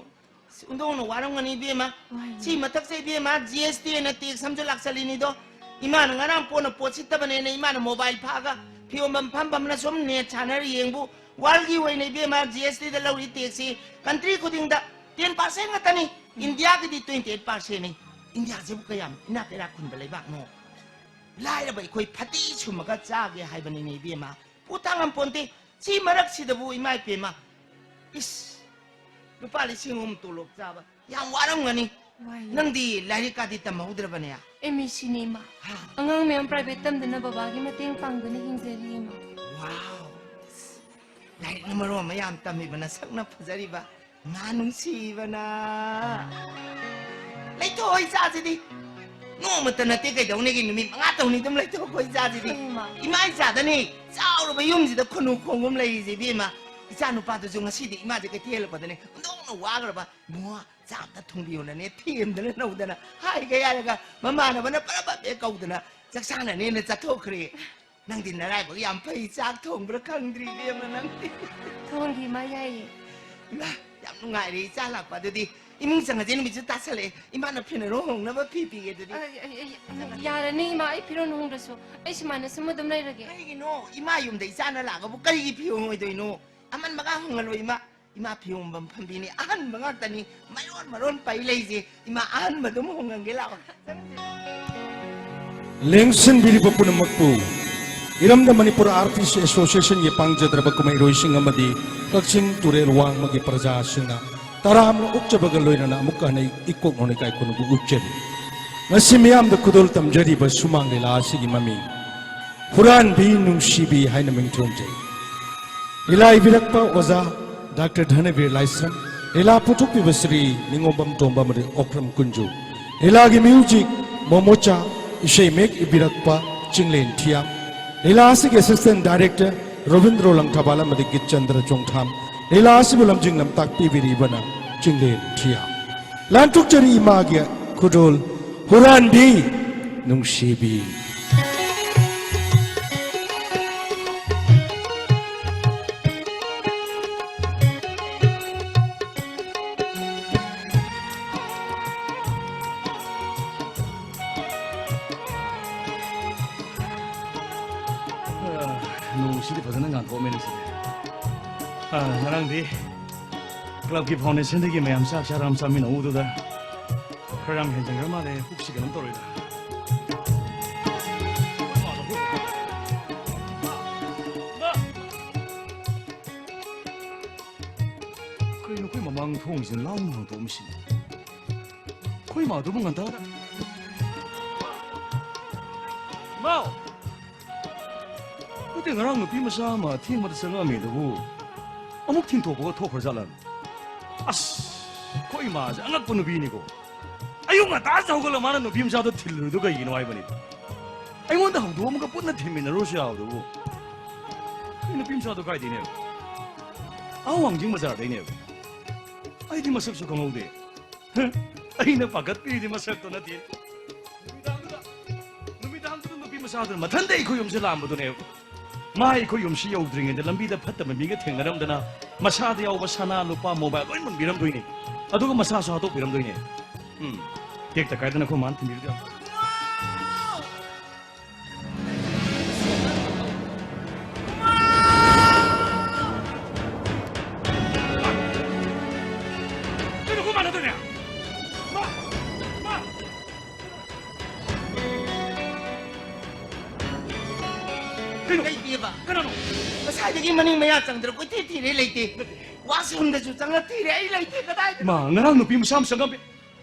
ꯑꯁ, ꯑꯣꯟꯊꯣꯛꯅ ꯋꯥꯔꯝꯒꯅꯤ ꯏꯕꯦꯝꯃ꯫ ꯋꯥꯏꯌꯦ꯫ ꯁꯤ ꯃꯊꯛꯁꯦ ꯏꯕꯦꯝꯃ, ꯖꯤ ꯑꯦꯁ ꯇꯤ ꯑꯅ ꯇꯦꯛꯁ ꯑꯃꯁꯨ ꯂꯥꯛꯆꯜꯂꯤꯅꯤꯗꯣ꯫ ꯏꯃꯥꯅ ꯉꯔꯥꯡ ꯄꯣꯠꯅ ꯄꯣꯠ ꯁꯤꯠꯇꯕꯅꯦꯅ ꯏꯃꯥꯅ ꯃꯣꯕꯥꯏꯜ ꯐꯥꯛꯑꯒ ꯐꯤꯌꯣꯟꯕꯝ ꯐꯝ ꯐꯝꯅ ꯁꯨꯝ ꯅꯦꯠ ꯁꯥꯟꯅꯔ ꯌꯦꯡꯕꯨ꯫ ꯋꯥꯔꯜꯒꯤ ꯑꯣꯏꯅ ꯏꯕꯦꯝꯃ, ꯖꯤ ꯑꯦꯁ ꯇꯤꯗ ꯂꯧꯔꯤ ꯇꯦꯛꯁꯁꯤ ꯀꯟꯇ꯭ꯔꯤ ꯈꯨꯗꯤꯡꯗ ꯇꯦꯟ ꯄꯥꯔꯁꯦꯟ ꯉꯥꯛꯇꯅꯤ꯫ ꯎꯝ꯫ ꯏꯟꯗꯤꯌꯥꯒꯤꯗꯤ ꯇ꯭ꯋꯦꯟꯇꯤ ꯑꯩꯠ ꯄꯥꯔꯁꯦꯟꯅꯤ꯫ ꯏꯟꯗꯤꯌꯥꯁꯤꯕꯨ ꯀꯌꯥꯝ ꯏꯅꯥꯛ ꯀꯩꯔꯥꯛ ꯈꯨꯟꯕ ꯂꯩꯕꯥꯛꯅꯣ? ꯂꯥꯏꯔꯕ ꯑꯩꯈꯣꯏ ꯐꯗꯤ ꯁꯨꯝꯃꯒ ꯆꯥꯒꯦ ꯍꯥꯏꯕꯅꯤꯅꯦ ꯏꯕꯦꯝꯃ꯫ ꯄꯨ ꯊꯥꯡꯉꯝꯄꯣꯟꯇꯦ꯫ ꯁꯤ ꯃꯔꯛꯁꯤꯗꯕꯨ ꯏꯃꯥ ꯏꯄꯦꯝꯃ, ꯏꯁ, ꯂꯨꯄꯥ ꯂꯤꯁꯤꯡ ꯑꯍꯨꯝ ꯇꯣꯂꯣꯞ ꯆꯥꯕ ꯌꯥꯝ ꯋꯥꯔꯝꯒꯅꯤ꯫ ꯋꯥꯏꯌꯦ꯫ ꯅꯪꯗꯤ ꯂꯥꯏꯔꯤꯛ ꯀꯥꯗꯤ ꯇꯝꯍꯧꯗ꯭ꯔꯕꯅꯦ? ꯑꯦꯝ ꯑꯦꯁ ꯁꯤꯅꯦ, ꯏꯃꯥ꯫ ꯍꯥ? ꯑꯉꯥꯡ ꯃꯌꯥꯝ ꯄ꯭ꯔꯥꯏꯚꯦꯠ ꯇꯝꯗꯅ ꯕꯕꯥꯒꯤ ꯃꯇꯦꯡ ꯄꯥꯡꯗꯨꯅ ꯍꯤꯡꯖꯔꯤ, ꯏꯃꯥ꯫ ꯋꯥꯎ! ꯂꯥꯏꯔꯤꯛꯅ ꯃꯔꯣꯟ ꯑꯃ ꯌꯥꯝ ꯇꯝꯃꯤꯕ, ꯅꯁꯛꯅ ꯐꯖꯔꯤꯕ, ꯉꯥ ꯅꯨꯡꯁꯤꯕꯅ꯫ ꯂꯩꯊꯣꯛꯑꯣ ꯏꯆꯥꯁꯤꯗꯤ꯫ ꯅꯣꯡꯃꯇ ꯅꯠꯇꯦ ꯀꯩꯗꯧꯅꯤꯒꯤ, ꯅꯨꯃꯤꯠ ꯃꯉꯥ ꯇꯧꯅꯤ ꯑꯗꯨꯝ ꯂꯩꯊꯣꯛꯈꯣ ꯏꯆꯥꯁꯤꯗꯤ꯫ ꯍꯣꯏ, ꯏꯃꯥ꯫ ꯏꯃꯥ ꯏꯆꯥꯗꯅꯤ ꯆꯥꯎꯔꯕ ꯌꯨꯝꯁꯤꯗ ꯈꯨꯅꯨ ꯈꯣꯡꯒꯨꯝ ꯂꯩꯔꯤꯁꯦ ꯏꯕꯦꯝꯃ꯫ ꯏꯆꯥ ꯅꯨꯄꯥꯗꯨꯁꯨ ꯉꯁꯤꯗꯤ ꯏꯃꯥꯁꯦ ꯀꯩꯊꯦꯜ ꯍꯜꯂꯛꯄꯗꯅꯦ ꯑꯣꯟꯊꯣꯛꯅ ꯋꯥꯈ꯭ꯔꯕ꯫ "ꯏꯕꯨꯡꯉꯣ, ꯆꯥꯛ ꯑꯝꯇ ꯊꯣꯡꯕꯤꯌꯣꯅꯅꯦ" ꯊꯦꯝꯗꯅ ꯅꯧꯗꯅ ꯍꯥꯏꯒ ꯌꯥꯔꯒ ꯃꯃꯥꯟꯅꯕꯅ ꯄꯔꯞ ꯄꯔꯞ ꯍꯦꯛ ꯀꯧꯗꯅ ꯆꯥꯛ ꯆꯥꯅꯅꯦꯅ ꯆꯠꯊꯣꯛꯈ꯭ꯔꯦ꯫ ꯅꯪꯗꯤ ꯅꯔꯥꯏꯕꯛ ꯌꯥꯝ ꯐꯩ, ꯆꯥꯛ ꯊꯣꯡꯕ꯭ꯔꯥ ꯈꯪꯗ꯭ꯔꯤ ꯏꯕꯦꯝꯃ ꯅꯪꯗꯤ꯫ ꯊꯣꯡꯈꯤ ꯏꯃꯥ, ꯌꯥꯏꯌꯦ꯫ ꯏꯃꯥ, ꯌꯥꯝ ꯅꯨꯡꯉꯥꯏꯔꯦ ꯏꯆꯥ ꯂꯥꯛꯄ꯫ ꯑꯗꯨꯗꯤ ꯏꯃꯨꯡ ꯆꯪꯉꯁꯦ, ꯅꯨꯃꯤꯠꯁꯨ ꯇꯥꯁꯜꯂꯛꯑꯦ꯫ ꯏꯃꯥꯅ ꯐꯤꯅꯔꯣ ꯍꯣꯡꯅꯕ ꯐꯤ ꯄꯤꯒꯦ ꯑꯗꯨꯗꯤ꯫ ꯑ, ꯑ, ꯑ, ꯌꯥꯔꯅꯤ ꯏꯃꯥ, ꯑꯩ ꯐꯤꯔꯣꯟ ꯍꯣꯡꯗ꯭ꯔꯁꯨ꯫ ꯑꯩ ꯁꯨꯃꯥꯏꯅ ꯁꯨꯝ ꯑꯗꯨꯝ ꯂꯩꯔꯒꯦ꯫ ꯀꯔꯤꯒꯤꯅꯣ? ꯏꯃꯥ ꯌꯨꯝꯗ ꯏꯆꯥꯅ ꯂꯥꯛꯑꯒꯕꯨ ꯀꯔꯤꯒꯤ ꯐꯤ ꯍꯣꯡꯉꯣꯏꯗꯣꯏꯅꯣ? ꯑꯃꯟꯕꯒ ꯍꯣꯡꯍꯜꯂꯣ ꯏꯃꯥ꯫ ꯏꯃꯥ ꯐꯤ ꯍꯣꯡꯐꯝ ꯐꯝꯕꯤꯅꯤ, ꯑꯍꯟꯕ ꯉꯥꯛꯇꯅꯤ꯫ ꯃꯌꯣꯟ ꯃꯔꯣꯟ ꯄꯩ ꯂꯩꯁꯦ꯫ ꯏꯃꯥ, ꯑꯍꯟꯕ ꯑꯗꯨꯝ ꯍꯣꯡꯍꯟꯒꯦ ꯂꯥꯛꯑꯣ꯫ ꯂꯦꯡꯁꯤꯟꯕꯤꯔꯤꯕ ꯄꯨꯝꯅꯃꯛꯄꯨ ꯏꯔꯝꯗꯝ ꯃꯅꯤꯄꯨꯔ ꯑꯥꯔꯇꯤꯁ ꯑꯦꯁꯣꯁꯤꯌꯦꯁꯟꯒꯤ ꯄꯥꯡꯖꯗ꯭ꯔꯕ ꯀꯨꯝꯍꯩꯔꯣꯏꯁꯤꯡ ꯑꯃꯗꯤ ꯀꯛꯆꯤꯡ ꯇꯨꯔꯦꯜ ꯋꯥꯡꯃꯒꯤ ꯄ꯭ꯔꯖꯥꯁꯤꯡꯅ ꯇꯔꯥꯝꯅ ꯑꯣꯛꯆꯕꯒ ꯂꯣꯏꯅꯅ ꯑꯃꯨꯛꯀ ꯍꯟꯅ ꯏꯀꯣꯛ ꯅꯣꯡꯅꯤꯡ ꯏꯀꯥꯏ ꯈꯨꯝꯅꯕ ꯎꯠꯆꯔꯤ꯫ ꯉꯁꯤ ꯃꯤꯌꯥꯝꯗ ꯈꯨꯗꯣꯜ ꯇꯝꯖꯔꯤꯕ ꯁꯨꯃꯥꯡ ꯂꯤꯂꯥ ꯑꯁꯤꯒꯤ ꯃꯃꯤꯡ ꯍꯨꯔꯥꯟꯕꯤ ꯅꯨꯡꯁꯤꯕꯤ ꯍꯥꯏꯅ ꯃꯤꯡꯊꯣꯟꯖꯩ꯫ ꯂꯤꯂꯥ ꯏꯕꯤꯔꯛꯄ ꯑꯣꯖꯥ ꯗꯥꯛꯇꯔ ꯙꯅꯕꯤꯔ ꯂꯥꯏꯁ꯭ꯔꯝ, ꯂꯤꯂꯥ ꯄꯨꯊꯣꯛꯄꯤꯕ ꯁ꯭ꯔꯤ ꯅꯤꯉꯣꯝꯕꯝ ꯇꯣꯝꯕ ꯑꯃꯗꯤ ꯑꯣꯀ꯭ꯔꯝ ꯀꯨꯟꯖꯨ, ꯂꯤꯂꯥꯒꯤ ꯃ꯭ꯌꯨꯖꯤꯛ ꯃꯣꯃꯣꯆꯥ, ꯏꯁꯩ ꯃꯌꯦꯛ ꯏꯕꯤꯔꯛꯄ ꯆꯤꯡꯂꯦꯟ ꯊꯤꯌꯥꯝ, ꯂꯤꯂꯥ ꯑꯁꯤꯒꯤ ꯑꯦꯁꯤꯁꯇꯦꯟ ꯗꯥꯏꯔꯦꯛꯇꯔ ꯔꯣꯕꯤꯟꯗ꯭ꯔꯣ ꯂꯪꯊꯕꯥꯜ ꯑꯃꯗꯤ ꯒꯤꯠꯆꯟꯗ꯭ꯔ ꯆꯣꯡꯊꯥꯝ, ꯂꯤꯂꯥ ꯑꯁꯤꯕꯨ ꯂꯝꯖꯤꯡ ꯂꯝꯇꯥꯛ ꯄꯤꯕꯤꯔꯤꯕꯅ ꯆꯤꯡꯂꯦꯟ ꯊꯤꯌꯥꯝ꯫ ꯂꯥꯟꯊꯣꯛꯆꯔꯤ ꯏꯃꯥꯒꯤ ꯈꯨꯗꯣꯜ ꯍꯨꯔꯥꯟꯕꯤ ꯅꯨꯡꯁꯤꯕꯤ꯫ ꯑ, ꯅꯣꯡꯁꯤꯗꯤ ꯐꯖꯅ ꯉꯥꯟꯊꯣꯛꯑꯝꯃꯦ ꯉꯁꯤꯗꯤ꯫ ꯑ, ꯉꯔꯥꯡꯗꯤ ꯀ꯭ꯂꯕꯀꯤ ꯐꯥꯎꯟꯗꯦꯁꯟꯗꯒꯤ ꯃꯌꯥꯝ ꯆꯥꯛ ꯆꯥꯔ ꯑꯃ ꯆꯥꯃꯤꯟꯅꯍꯧꯕꯗꯨꯗ ꯈꯔ ꯌꯥꯝ ꯍꯦꯟꯖꯟꯈ꯭ꯔ ꯃꯥꯜꯂꯦ, ꯄꯨꯛꯁꯤ ꯀꯩꯅꯣꯝ ꯇꯧꯔꯦꯗ꯫ ꯀꯩꯅꯣ ꯑꯩꯈꯣꯏ ꯃꯃꯥꯡ ꯊꯣꯡꯁꯤꯅ ꯂꯥꯎꯅ ꯍꯥꯡꯗꯣꯛꯑꯝꯃꯤꯁꯤꯅ? ꯑꯩꯈꯣꯏ ꯃꯥꯗꯨꯕꯨ ꯉꯟꯇꯥꯗ꯫ ꯃꯥꯎ! ꯅꯠꯇꯦ, ꯉꯔꯥꯡ ꯅꯨꯄꯤ ꯃꯆꯥ ꯑꯃ ꯑꯊꯦꯡꯕꯗ ꯆꯪꯉꯛꯑꯝꯃꯦ ꯑꯗꯨꯕꯨ ꯑꯃꯨꯛ ꯊꯤꯟꯊꯣꯛꯄꯒ ꯊꯣꯛꯈ꯭ꯔ ꯖꯥꯠꯂꯥ? ꯑꯁ, ꯑꯩꯈꯣꯏ ꯏꯃꯥꯁꯦ ꯑꯉꯛꯄ ꯅꯨꯄꯤꯅꯤꯀꯣ꯫ ꯑꯌꯨꯛ ꯉꯟꯇꯥꯁꯤꯗ ꯍꯧꯒꯠꯂ ꯃꯥꯅ ꯅꯨꯄꯤ ꯃꯆꯥꯗꯣ ꯊꯤꯜꯂꯨꯔꯤꯗꯣ ꯀꯩꯒꯤꯅꯣ ꯍꯥꯏꯕꯅꯤ꯫ ꯑꯩꯉꯣꯟꯗ ꯍꯧꯗꯣꯛꯑꯝꯃꯒ ꯄꯨꯟꯅ ꯊꯤꯟꯃꯤꯟꯅꯔꯨꯔꯁꯨ ꯌꯥꯕꯗꯨꯕꯨ꯫ ꯑꯩ ꯅꯨꯄꯤ ꯃꯆꯥꯗꯣ ꯀꯥꯏꯗꯩꯅꯦꯕ? ꯑꯥ, ꯋꯥꯡꯖꯤꯡ ꯕꯖꯥꯔꯗꯩꯅꯦꯕ꯫ ꯑꯩꯗꯤ ꯃꯁꯛꯁꯨ ꯈꯪꯍꯧꯗꯦ꯫ ꯑꯩꯅ ꯄꯥꯈꯠꯄꯤꯔꯤꯗꯤ ꯃꯁꯛꯇꯣ ꯅꯠꯇꯦ꯫ ꯅꯨꯃꯤꯗꯥꯡꯗꯨꯗ, ꯅꯨꯃꯤꯗꯥꯡꯗꯨꯗ ꯅꯨꯄꯤ ꯃꯆꯥꯗꯨꯅ ꯃꯊꯟꯇ ꯑꯩꯈꯣꯏ ꯌꯨꯝꯁꯦ ꯂꯥꯝꯕꯗꯨꯅꯦꯕ꯫ ꯃꯥ ꯑꯩꯈꯣꯏ ꯌꯨꯝꯁꯤ ꯌꯧꯗ꯭ꯔꯤꯉꯩꯗ ꯂꯝꯕꯤꯗ ꯐꯠꯇꯕ ꯃꯤꯒ ꯊꯦꯡꯅꯔꯝꯗꯅ ꯃꯁꯥꯗ ꯌꯥꯎꯕ ꯁꯅꯥ, ꯂꯨꯄꯥ, ꯃꯣꯕꯥꯏꯜ ꯂꯣꯏ ꯃꯨꯟꯕꯤꯔꯝꯗꯣꯏꯅꯦ꯫ ꯑꯗꯨꯒ ꯃꯁꯥꯁꯨ ꯍꯥꯠꯇꯣꯛꯄꯤꯔꯝꯗꯣꯏꯅꯦ꯫ ꯎꯝ, ꯇꯦꯛꯇ ꯀꯥꯏꯗꯅ ꯑꯩꯈꯣꯏ ꯃꯥꯅ ꯊꯤꯟꯕꯤꯔꯗꯤ ꯌꯥꯝ ꯀꯩꯅꯣ ꯑꯩꯈꯣꯏ ꯃꯥꯟꯅꯗꯣꯏꯅꯦ? ꯃꯥ! ꯃꯥ! ꯂꯩꯇꯦꯕ꯫ ꯀꯅꯥꯅꯣ? ꯉꯁꯥꯏꯗꯒꯤ ꯃꯅꯤꯡ ꯃꯌꯥ ꯆꯪꯗ꯭ꯔ ꯀꯣꯏꯊꯤ ꯊꯤꯔꯦ, ꯂꯩꯇꯦ꯫ ꯋꯥꯁꯔꯨꯝꯗꯁꯨ ꯆꯪꯉ ꯊꯤꯔꯦ, ꯑꯩ ꯂꯩꯇꯦ꯫ ꯀꯗꯥꯏꯗ? ꯃꯥ ꯉꯔꯥꯡ ꯅꯨꯄꯤ ꯃꯁꯥ ꯃꯁꯥ ꯉꯝꯃꯦ꯫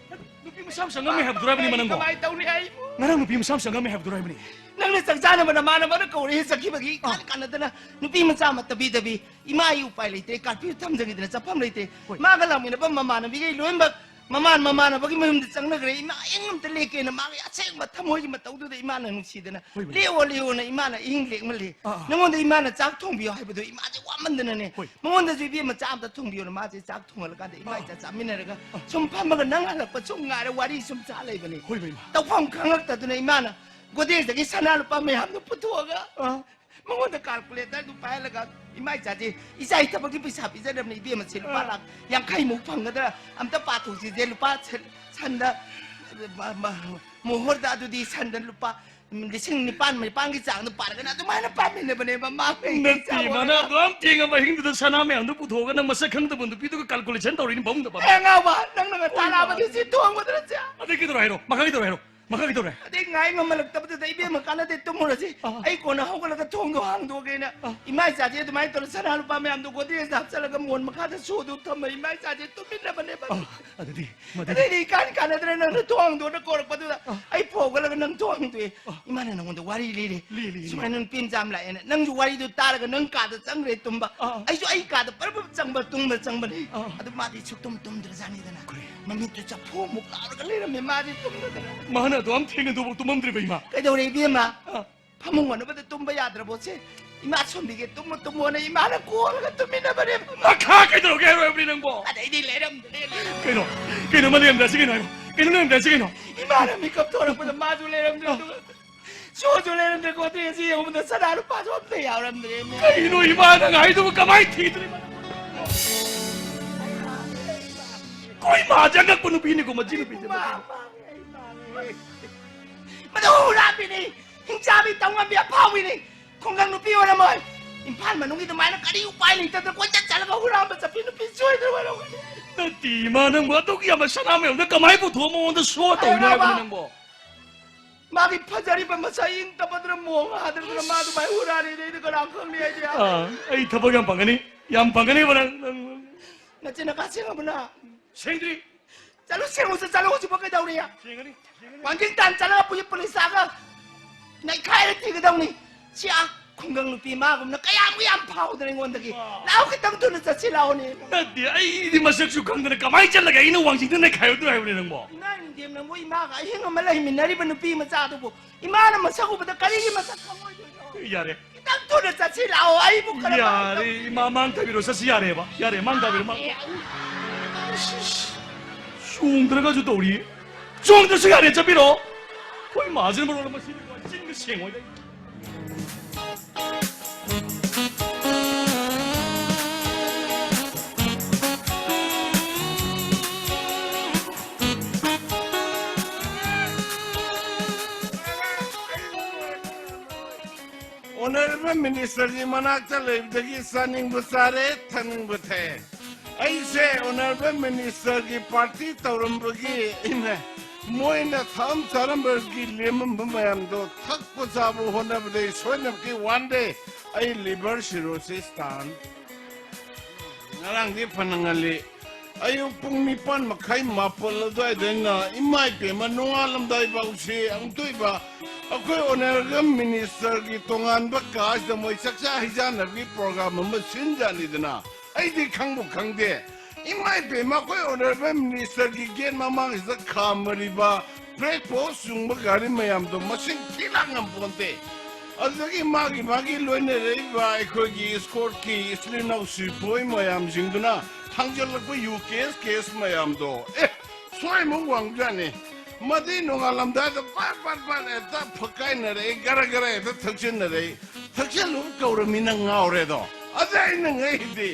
ꯅꯨꯄꯤ ꯃꯁꯥ ꯃꯁꯥ ꯉꯝꯃꯦ ꯍꯥꯏꯕꯗꯨꯔ ꯍꯥꯏꯕꯅꯤ, ꯃꯅꯪꯕꯣ? ꯀꯃꯥꯏ ꯇꯧꯅꯤ ꯑꯩꯕꯨ? ꯉꯔꯥꯡ ꯅꯨꯄꯤ ꯃꯁꯥ ꯃꯁꯥ ꯉꯝꯃꯦ ꯍꯥꯏꯕꯗꯨꯔ ꯍꯥꯏꯕꯅꯤ꯫ ꯅꯪꯅ ꯆꯥꯛ ꯆꯥꯅꯕ ꯅꯃꯥꯟꯅꯕꯅ ꯀꯧꯔꯛꯑꯦ ꯆꯠꯈꯤꯕꯒꯤ, ꯑꯥ꯫ ꯏꯀꯥꯟ ꯀꯥꯟꯅꯗꯅ ꯅꯨꯄꯤ ꯃꯆꯥ ꯑꯃ ꯇꯕꯤ ꯇꯕꯤ, "ꯏꯃꯥ, ꯑꯩ ꯎꯄꯥꯏ ꯂꯩꯇ꯭ꯔꯦ, ꯀꯥꯔꯐ꯭ꯌꯨ ꯊꯝꯖꯟꯈꯤꯗꯅ ꯆꯠꯐꯝ ꯂꯩꯇ꯭ꯔꯦ꯫ ꯍꯣꯏ꯫ ꯃꯥꯒ ꯂꯥꯛꯃꯤꯟꯅꯕ ꯃꯃꯥꯟꯅꯕꯤꯈꯩ ꯂꯣꯏꯅꯃꯛ ꯃꯃꯥꯟ ꯃꯃꯥꯟꯅꯕꯒꯤ ꯃꯌꯨꯝꯗ ꯆꯪꯅꯈ꯭ꯔꯦ꯫ ꯏꯃꯥ ꯑꯍꯤꯡ ꯑꯝꯇ ꯂꯦꯛꯀꯦꯅ ꯃꯥꯒꯤ ꯑꯁꯦꯡꯕ ꯊꯃꯣꯏꯒꯤ ꯃꯇꯧꯗꯨꯗ ꯏꯃꯥꯅ ꯅꯨꯡꯁꯤꯗꯅ, ꯍꯣꯏ, ꯍꯣꯏ꯫ ꯂꯦꯛꯑꯣ, ꯂꯦꯛꯑꯣꯅ ꯏꯃꯥꯅ ꯑꯍꯤꯡ ꯂꯦꯛꯃꯜꯂꯦ꯫ ꯑꯥ, ꯑꯥ꯫ ꯅꯉꯣꯟꯗ ꯏꯃꯥꯅ ꯆꯥꯛ ꯊꯣꯡꯕꯤꯌꯣ ꯍꯥꯏꯕꯗꯣ ꯏꯃꯥꯁꯦ ꯋꯥꯃꯟꯗꯅꯅꯦ꯫ ꯍꯣꯏ꯫ ꯃꯉꯣꯟꯗꯁꯨ ꯏꯕꯦꯝꯃ ꯆꯥꯛ ꯑꯝꯇ ꯊꯣꯡꯕꯤꯌꯣꯅ ꯃꯥꯁꯦ ꯆꯥꯛ ꯊꯣꯡꯍꯜꯂꯀꯥꯟꯗ ꯏꯃꯥ, ꯑꯥ, ꯏꯆꯥ ꯆꯥꯃꯤꯟꯅꯔꯒ, ꯑꯥ, ꯁꯨꯝ ꯐꯝꯃꯒ ꯅꯪ ꯍꯜꯂꯛꯄ ꯁꯨꯝ ꯉꯥꯏꯔ ꯋꯥꯔꯤ ꯁꯨꯝ ꯁꯥ ꯂꯩꯕꯅꯤ꯫ ꯍꯣꯏ, ꯍꯣꯏ, ꯏꯃꯥ꯫ ꯇꯧꯐꯝ ꯈꯪꯉꯛꯇꯗꯨꯅ ꯏꯃꯥꯅ ꯒꯣꯗ꯭ꯔꯦꯖꯇꯒꯤ ꯁꯅꯥ ꯂꯨꯄꯥ ꯃꯌꯥꯝꯗꯣ ꯄꯨꯊꯣꯛꯑꯒ, ꯑꯥ꯫ ꯃꯉꯣꯟꯗ ꯀꯥꯜꯀꯨꯂꯦꯇꯔꯗꯨ ꯄꯥꯏꯍꯜꯂꯒ, "ꯏꯃꯥ ꯏꯆꯥꯁꯦ, ꯏꯆꯥ ꯏ ꯊꯕꯛꯀꯤ ꯄꯩꯁꯥ ꯄꯤꯖꯔꯕꯅꯤ ꯏꯕꯦꯝꯃꯁꯦ, ꯂꯨꯄꯥ, ꯑꯥ, ꯂꯥꯛ ꯌꯥꯡꯈꯩꯃꯨꯛ ꯐꯪꯒꯗ꯭ꯔꯥ? ꯑꯝꯇ ꯄꯥꯊꯣꯛꯁꯤꯁꯦ, ꯂꯨꯄꯥ ꯁꯟ-, ꯁꯟꯗ, ꯃ-, ꯃ-, ꯃꯣꯍꯣꯔꯗ ꯑꯗꯨꯗꯤ ꯁꯟꯗ ꯂꯨꯄꯥ ꯂꯤꯁꯤꯡ ꯅꯤꯄꯥꯟ ꯅꯤꯄꯥꯟꯒꯤ ꯆꯥꯡꯗ ꯄꯥꯔꯒꯅ ꯑꯗꯨꯃꯥꯏꯅ ꯄꯥꯃꯤꯟꯅꯕꯅꯦꯕ ꯃꯥꯒ ꯑꯩꯒ ꯅꯠꯇꯦ, ꯏꯆꯥ ꯃꯥꯅ ꯍꯣꯏꯒ꯫ ꯑꯗꯨꯌꯥꯝ ꯊꯦꯡꯉꯕ ꯑꯍꯤꯡꯗꯨꯗ ꯁꯅꯥ ꯃꯌꯥꯝꯗꯣ ꯄꯨꯊꯣꯛꯑꯒ ꯅꯪ ꯃꯁꯛ ꯈꯪꯗꯕ ꯅꯨꯄꯤꯗꯨꯒ ꯀꯥꯜꯀꯨꯂꯦꯁꯟ ꯇꯧꯔꯤꯅꯤ ꯐꯃꯨꯡꯗ ꯐꯝꯃ꯫ ꯑꯦ, ꯑꯉꯥꯎꯕ, ꯅꯪꯅ ꯉꯟꯇꯥ ꯍꯣꯏ, ꯂꯥꯛꯑꯕꯗꯤ ꯃꯥꯅꯦ꯫ ꯁꯤ ꯊꯣꯡꯕꯗꯨꯅ ꯆꯦ꯫ ꯑꯗꯩ ꯀꯩꯗꯧꯔꯦ ꯍꯥꯏꯔꯣ? ꯃꯈꯥ ꯀꯩꯗꯧꯔꯦ ꯍꯥꯏꯔꯣ? ꯃꯈꯥ ꯀꯩꯗꯧꯔꯦ? ꯑꯗꯩ ꯉꯥꯏ ꯉꯝꯃꯜꯂꯛꯇꯕꯗꯨꯗ, "ꯏꯕꯦꯝꯃ, ꯀꯥꯟꯅꯗꯦ, ꯇꯨꯝꯃꯨꯔꯁꯤ꯫ ꯑꯥ꯫ ꯑꯩ ꯀꯣꯟꯅ ꯍꯧꯒꯠꯂꯒ ꯊꯣꯡꯗꯣ ꯍꯥꯡꯗꯣꯛꯑꯒꯦꯅ" ꯑꯥ꯫ ꯏꯃꯥ ꯏꯆꯥꯁꯦ ꯑꯗꯨꯃꯥꯏꯅ ꯇꯧꯔ ꯁꯅꯥ ꯂꯨꯄꯥ ꯃꯌꯥꯝꯗꯣ ꯒꯣꯗ꯭ꯔꯦꯖꯇ ꯍꯥꯞꯆꯜꯂꯒ ꯃꯣꯟ ꯃꯈꯥꯗ ꯁꯣꯗꯨ ꯊꯝꯃ ꯏꯃꯥ ꯏꯆꯥꯁꯦ ꯇꯨꯝꯃꯤꯟꯅꯕꯅꯦꯕ꯫ ꯑꯥ, ꯑꯗꯨꯗꯤ, ꯃꯗꯨꯗꯤ ꯑꯗꯩꯗꯤ ꯏꯀꯥꯟ ꯀꯥꯟꯅꯗꯅ ꯅꯪꯅ ꯊꯣꯡ ꯍꯥꯡꯗꯣꯛꯑꯅ ꯀꯧꯔꯛꯄꯗꯨꯗ ꯑꯥ꯫ ꯑꯩ ꯐꯧꯒꯠꯂꯒ ꯅꯪ ꯊꯣꯡ ꯍꯥꯡꯗꯣꯛꯑꯦ꯫ ꯑꯥ꯫ "ꯏꯃꯥꯅ ꯅꯪꯉꯣꯟꯗ ꯋꯥꯔꯤ ꯂꯤꯔꯦ꯫ ꯂꯤ, ꯂꯤ, ꯂꯤ꯫ ꯁꯨꯃꯥꯏꯅ ꯅꯨꯄꯤ ꯃꯆꯥ ꯑꯃ ꯂꯥꯛꯑꯦꯅ꯫ ꯅꯪꯁꯨ ꯋꯥꯔꯤꯗꯨ ꯇꯥꯔꯒ ꯅꯪ ꯀꯥꯗ ꯆꯪꯈ꯭ꯔꯦ ꯇꯨꯝꯕ꯫ ꯑꯥ꯫ ꯑꯩꯁꯨ ꯑꯩ ꯀꯥꯗ ꯄꯔꯞ ꯄꯔꯞ ꯆꯪꯕ, ꯇꯨꯝꯕ ꯆꯪꯕꯅꯤ꯫ ꯑꯥ꯫ ꯑꯗꯨ ꯃꯥꯗꯤ ꯁꯨꯛꯇꯨꯝ ꯇꯨꯝꯗ꯭ꯔꯖꯥꯠꯅꯤꯗꯅ꯫ ꯀꯔꯤ? ꯃꯃꯤꯠꯇꯨ ꯆꯐꯨꯃꯨꯛ ꯂꯥꯎꯔꯒ ꯂꯩꯔꯝꯃꯦ ꯃꯥꯗꯤ ꯇꯨꯝꯗꯗꯅ꯫ ꯃꯥꯅ ꯑꯗꯨꯌꯥꯝ ꯊꯦꯡꯅꯗꯨꯕꯨ ꯇꯨꯝꯃꯝꯗ꯭ꯔꯤꯕ ꯏꯃꯥ?" "ꯀꯩꯗꯧꯔꯦ ꯏꯕꯦꯝꯃ? ꯑꯥ꯫ ꯐꯃꯨꯡ ꯑꯅꯧꯕꯗ ꯇꯨꯝꯕ ꯌꯥꯗ꯭ꯔꯕꯣ ꯁꯦ? ꯏꯃꯥ ꯁꯣꯝꯕꯤꯒꯦ, ꯇꯨꯝꯃꯣ ꯇꯨꯝꯃꯣꯅ ꯏꯃꯥꯅ ꯀꯣꯜꯂꯒ ꯇꯨꯝꯃꯤꯟꯅꯕꯅꯦ꯫ ꯃꯈꯥ ꯀꯩꯗꯧꯔꯒꯦ ꯍꯥꯏꯔꯣ ꯍꯥꯏꯕꯅꯤ ꯅꯪꯕꯣ?" ꯑꯗꯩꯗꯤ ꯂꯩꯔꯝꯗ꯭ꯔꯦ꯫ ꯀꯩꯅꯣ? ꯀꯩꯅꯣ ꯃꯥ ꯂꯩꯔꯝꯗ꯭ꯔꯦ ꯁꯤ ꯀꯩꯅꯣ ꯍꯥꯏꯔꯣ? ꯀꯩꯅꯣ ꯂꯩꯔꯝꯗ꯭ꯔꯦ ꯁꯤ ꯀꯩꯅꯣ? ꯏꯃꯥꯅ ꯃꯤꯀꯞ ꯊꯣꯔꯛꯄꯗ ꯃꯥꯁꯨ ꯂꯩꯔꯝꯗ꯭ꯔꯦ, ꯑꯗꯨꯒ ꯁꯣꯁꯨ ꯂꯩꯔꯝꯗ꯭ꯔꯦ꯫ ꯒꯣꯗ꯭ꯔꯦꯖꯁꯤ ꯌꯦꯡꯉꯨꯕꯗ ꯁꯅꯥ ꯂꯨꯄꯥꯁꯨ ꯑꯝꯇ ꯌꯥꯎꯔꯝꯗ꯭ꯔꯦ꯫ ꯀꯩꯅꯣ ꯏꯃꯥ ꯅꯪ ꯍꯥꯏꯗꯨꯕꯨ ꯀꯃꯥꯏꯅ ꯊꯤꯗꯣꯔꯤꯕ? ꯀꯣꯏ ꯃꯥꯁꯦ ꯑꯉꯛꯄ ꯅꯨꯄꯤꯅꯤꯀꯣ ꯃꯁꯤ ꯅꯨꯄꯤꯁꯦ꯫ ꯃꯥ, ꯃꯥ, ꯃꯥ, ꯃꯥ꯫ ꯃꯗꯨ ꯍꯨꯔꯥꯟꯕꯤꯅꯤ, ꯍꯤꯡꯆꯥꯕꯤ, ꯇꯧꯉꯝꯕꯤ, ꯑꯐꯥꯎꯕꯤꯅꯤ꯫ ꯈꯨꯡꯒꯪ ꯅꯨꯄꯤ ꯑꯣꯏꯔꯝꯃꯣꯏ꯫ ꯏꯝꯐꯥꯜ ꯃꯅꯨꯡꯒꯤ ꯑꯗꯨꯃꯥꯏꯅ ꯀꯔꯤ ꯎꯄꯥꯏ ꯂꯩꯇꯗꯅ ꯀꯣꯏꯆꯠ ꯆꯠꯂꯒ ꯍꯨꯔꯥꯟꯕ ꯆꯠꯄꯤ ꯅꯨꯄꯤ ꯁꯣꯏꯗꯅ ꯑꯣꯏꯔꯝꯒꯅꯤ꯫ ꯅꯠꯇꯦ ꯏꯃꯥ, ꯅꯪꯕꯨ ꯑꯗꯨꯛ ꯌꯥꯝꯕ ꯁꯅꯥ ꯃꯌꯥꯝꯗꯣ ꯀꯃꯥꯏ ꯄꯨꯊꯣꯛꯑ ꯃꯉꯣꯟꯗ ꯁꯣ ꯇꯧꯔꯤꯅꯣ ꯍꯥꯏꯕꯅꯤ ꯅꯪꯕꯣ? ꯃꯥꯒꯤ ꯐꯖꯔꯤꯕ ꯃꯁꯛ ꯏꯪ ꯇꯞꯄꯗꯨꯅ ꯃꯣꯡ ꯍꯥꯗ꯭ꯔꯗꯅ ꯃꯥ ꯑꯗꯨꯃꯥꯏꯅ ꯍꯨꯔꯥꯟꯂꯦꯅꯦ꯫ ꯑꯩꯅ ꯀꯅꯥ ꯈꯪꯅꯤ ꯑꯩꯗꯤ? ꯑꯥ, ꯑꯩ ꯊꯕꯛ ꯌꯥꯝ ꯐꯪꯒꯅꯤ, ꯌꯥꯝ ꯐꯪꯒꯅꯤꯕ ꯅꯪ, ꯅꯪ, ꯅꯪ꯫ ꯅꯆꯤꯟ ꯅꯈꯥ ꯁꯦꯡꯉꯕꯅ? ꯁꯦꯡꯗ꯭ꯔꯤ꯫ ꯆꯠꯂꯨ, ꯁꯦꯡꯉꯨ ꯆꯠ-, ꯆꯠꯂꯨ, ꯍꯧꯖꯤꯛꯐꯥꯎ ꯀꯩꯗꯧꯔꯤ? ꯁꯦꯡꯒꯅꯤ, ꯁꯦꯡꯒꯅꯤ꯫ ꯋꯥꯡꯖꯤꯡ ꯇꯥꯟ ꯆꯠꯂꯒ ꯄꯨꯂꯤꯁ, ꯄꯨꯂꯤꯁ ꯂꯥꯛꯑꯒ ꯅꯩꯈꯥꯏꯔ ꯊꯤꯒꯗꯧꯅꯤ꯫ ꯁꯤ ꯑꯥ ꯈꯨꯡꯒꯪ ꯅꯨꯄꯤ ꯃꯥꯒꯨꯝꯅ ꯀꯌꯥꯝ ꯌꯥꯝ ꯐꯥꯎꯗꯅ ꯑꯩꯉꯣꯟꯗꯒꯤ꯫ ꯋꯥ꯫ ꯂꯥꯛꯑꯣ, ꯈꯤꯇꯪ ꯊꯨꯅ ꯆꯠꯁꯤ ꯂꯥꯛꯑꯣꯅꯦ꯫ ꯅꯠꯇꯦ, ꯑꯩꯗꯤ ꯃꯁꯛꯁꯨ ꯈꯪꯗꯅ ꯀꯃꯥꯏꯅ ꯆꯠꯂꯒ ꯑꯩꯅ ꯋꯥꯡꯖꯤꯡꯗ ꯅꯩꯈꯥꯏꯔꯨꯗꯣꯏ ꯍꯥꯏꯕꯅꯦ ꯅꯪꯕꯣ? ꯏꯃꯥ ꯏꯟꯗꯦꯝ ꯅꯪꯕꯨ ꯏꯃꯥꯒ ꯑꯍꯤꯡ ꯑꯃ ꯂꯩꯃꯤꯟꯅꯔꯤꯕ ꯅꯨꯄꯤ ꯃꯆꯥꯗꯨꯕꯨ ꯏꯃꯥꯅ ꯃꯁꯛ ꯎꯕꯗ ꯀꯔꯤꯒꯤ ꯃꯁꯛ ꯈꯪꯉꯣꯏꯗꯣꯏꯅꯣ? ꯌꯥꯔꯦ꯫ ꯈꯤꯇꯪ ꯊꯨꯅ ꯆꯠꯁꯤ ꯂꯥꯛꯑꯣ, ꯑꯩꯕꯨ ꯀꯔꯝꯍꯥꯏꯅ ꯌꯥꯔꯦ, ꯇꯧꯅꯤ? ꯏꯃꯥ, ꯃꯥꯡ ꯊꯥꯕꯤꯔꯣ, ꯆꯠꯁꯤ ꯌꯥꯔꯦꯕ꯫ ꯌꯥꯔꯦ, ꯃꯥꯡ ꯊꯥꯕꯤꯔꯣ, ꯃꯥꯡ꯫ ꯑꯦ, ꯑꯩ ꯆꯣꯡꯗ꯭ꯔꯒꯁꯨ ꯇꯧꯔꯤ꯫ ꯆꯣꯡꯗ꯭ꯔꯁꯨ ꯌꯥꯔꯦ, ꯆꯠꯄꯤꯔꯣ꯫ ꯑꯩꯈꯣꯏ ꯃꯥꯁꯤꯅ ꯃꯔꯣꯜ ꯑꯃ ꯁꯤꯅꯤꯀꯣ, ꯆꯤꯟꯒ ꯁꯦꯡꯉꯣꯏꯗ꯫ Honourable Ministerꯒꯤ ꯃꯅꯥꯛꯇ ꯂꯩꯕꯗꯒꯤ ꯆꯥꯅꯤꯡꯕ ꯆꯥꯔꯦ, ꯊꯛꯅꯤꯡꯕ ꯊꯛꯑꯦ꯫ ꯑꯩꯁꯦ Honourable Ministerꯒꯤ party ꯇꯧꯔꯝꯕꯒꯤ, ꯏꯃꯦ, ꯃꯣꯏꯅ ꯊꯛꯑꯝ ꯆꯥꯔꯝꯕꯒꯤ ꯂꯦꯝꯃꯝꯕ ꯃꯌꯥꯝꯗꯣ ꯊꯛꯄ ꯆꯥꯕ ꯍꯣꯠꯅꯕꯗ ꯑꯩ ꯁꯣꯏꯗꯅꯃꯛꯀꯤ one day ꯑꯩ liver cirrhosis ꯇꯥꯔꯅꯤ꯫ ꯉꯔꯥꯡꯗꯤ ꯐꯅ ꯉꯜꯂꯤ꯫ ꯑꯌꯨꯛ ꯄꯨꯡ ꯅꯤꯄꯥꯟ ꯃꯈꯥꯏ, ꯃꯥꯄꯜ ꯑꯗꯨꯋꯥꯏꯗ ꯑꯩꯅ, ꯏꯃꯥ ꯏꯄꯦꯝꯃ, ꯅꯣꯡꯉꯥꯜꯂꯝꯗꯥꯏ ꯐꯥꯎꯁꯤ ꯑꯃꯨꯛꯇꯣꯏꯕ ꯑꯩꯈꯣꯏ Honourable Ministerꯒꯤ ꯇꯣꯉꯥꯟꯕ ꯀꯥꯁꯤꯗ ꯃꯣꯏ ꯆꯥꯛꯆꯥ ꯍꯩꯖꯥꯟꯅꯕꯒꯤ program ꯑꯃ ꯁꯤꯟꯖꯥꯅꯤꯗꯅ꯫ ꯑꯩꯗꯤ ꯈꯪꯕꯨ ꯈꯪꯗꯦ꯫ ꯏꯃꯥ ꯏꯄꯦꯝꯃ, ꯑꯩꯈꯣꯏ Honourable Ministerꯒꯤ gate ꯃꯃꯥꯡꯁꯤꯗ ꯈꯥꯝꯃꯔꯤꯕ black box ꯆꯨꯡꯕ ꯒꯥꯔꯤ ꯃꯌꯥꯝꯗꯣ ꯃꯁꯤꯡ ꯊꯤ ꯂꯥꯡ ꯉꯝꯄꯣꯟꯇꯦ꯫ ꯑꯗꯨꯗꯒꯤ ꯃꯥꯒꯤ, ꯃꯥꯒꯤ ꯂꯣꯏꯅꯔꯛꯏꯕ ꯑꯩꯈꯣꯏꯒꯤ escortꯀꯤ ꯏꯆꯤꯜ ꯏꯅꯥꯎ ꯁꯤꯄꯣꯏ ꯃꯌꯥꯝꯁꯤꯡꯗꯨꯅ ꯊꯥꯡꯖꯜꯂꯛꯄ ꯌꯨ case, case ꯃꯌꯥꯝꯗꯣ, ꯑꯦ, ꯁꯣꯏꯃꯨꯛ ꯋꯥꯡꯖꯥꯠꯅꯤ꯫ ꯃꯗꯨꯏ ꯅꯣꯡꯉꯥꯜꯂꯝꯗꯥꯏꯗ ꯄꯠ, ꯄꯠ, ꯄꯠ ꯍꯦꯛꯇ ꯐꯛꯀꯥꯏꯅꯔꯛꯏ, ꯒꯔ, ꯒꯔ ꯍꯦꯛꯇ ꯊꯛꯆꯤꯟꯅꯔꯛꯏ꯫ ꯊꯛꯆꯜꯂꯨ ꯀꯧꯔꯃꯤꯅ ꯉꯥꯎꯔꯦꯗꯣ꯫ ꯑꯗ ꯑꯩꯅ ꯉꯛꯏꯗꯤ,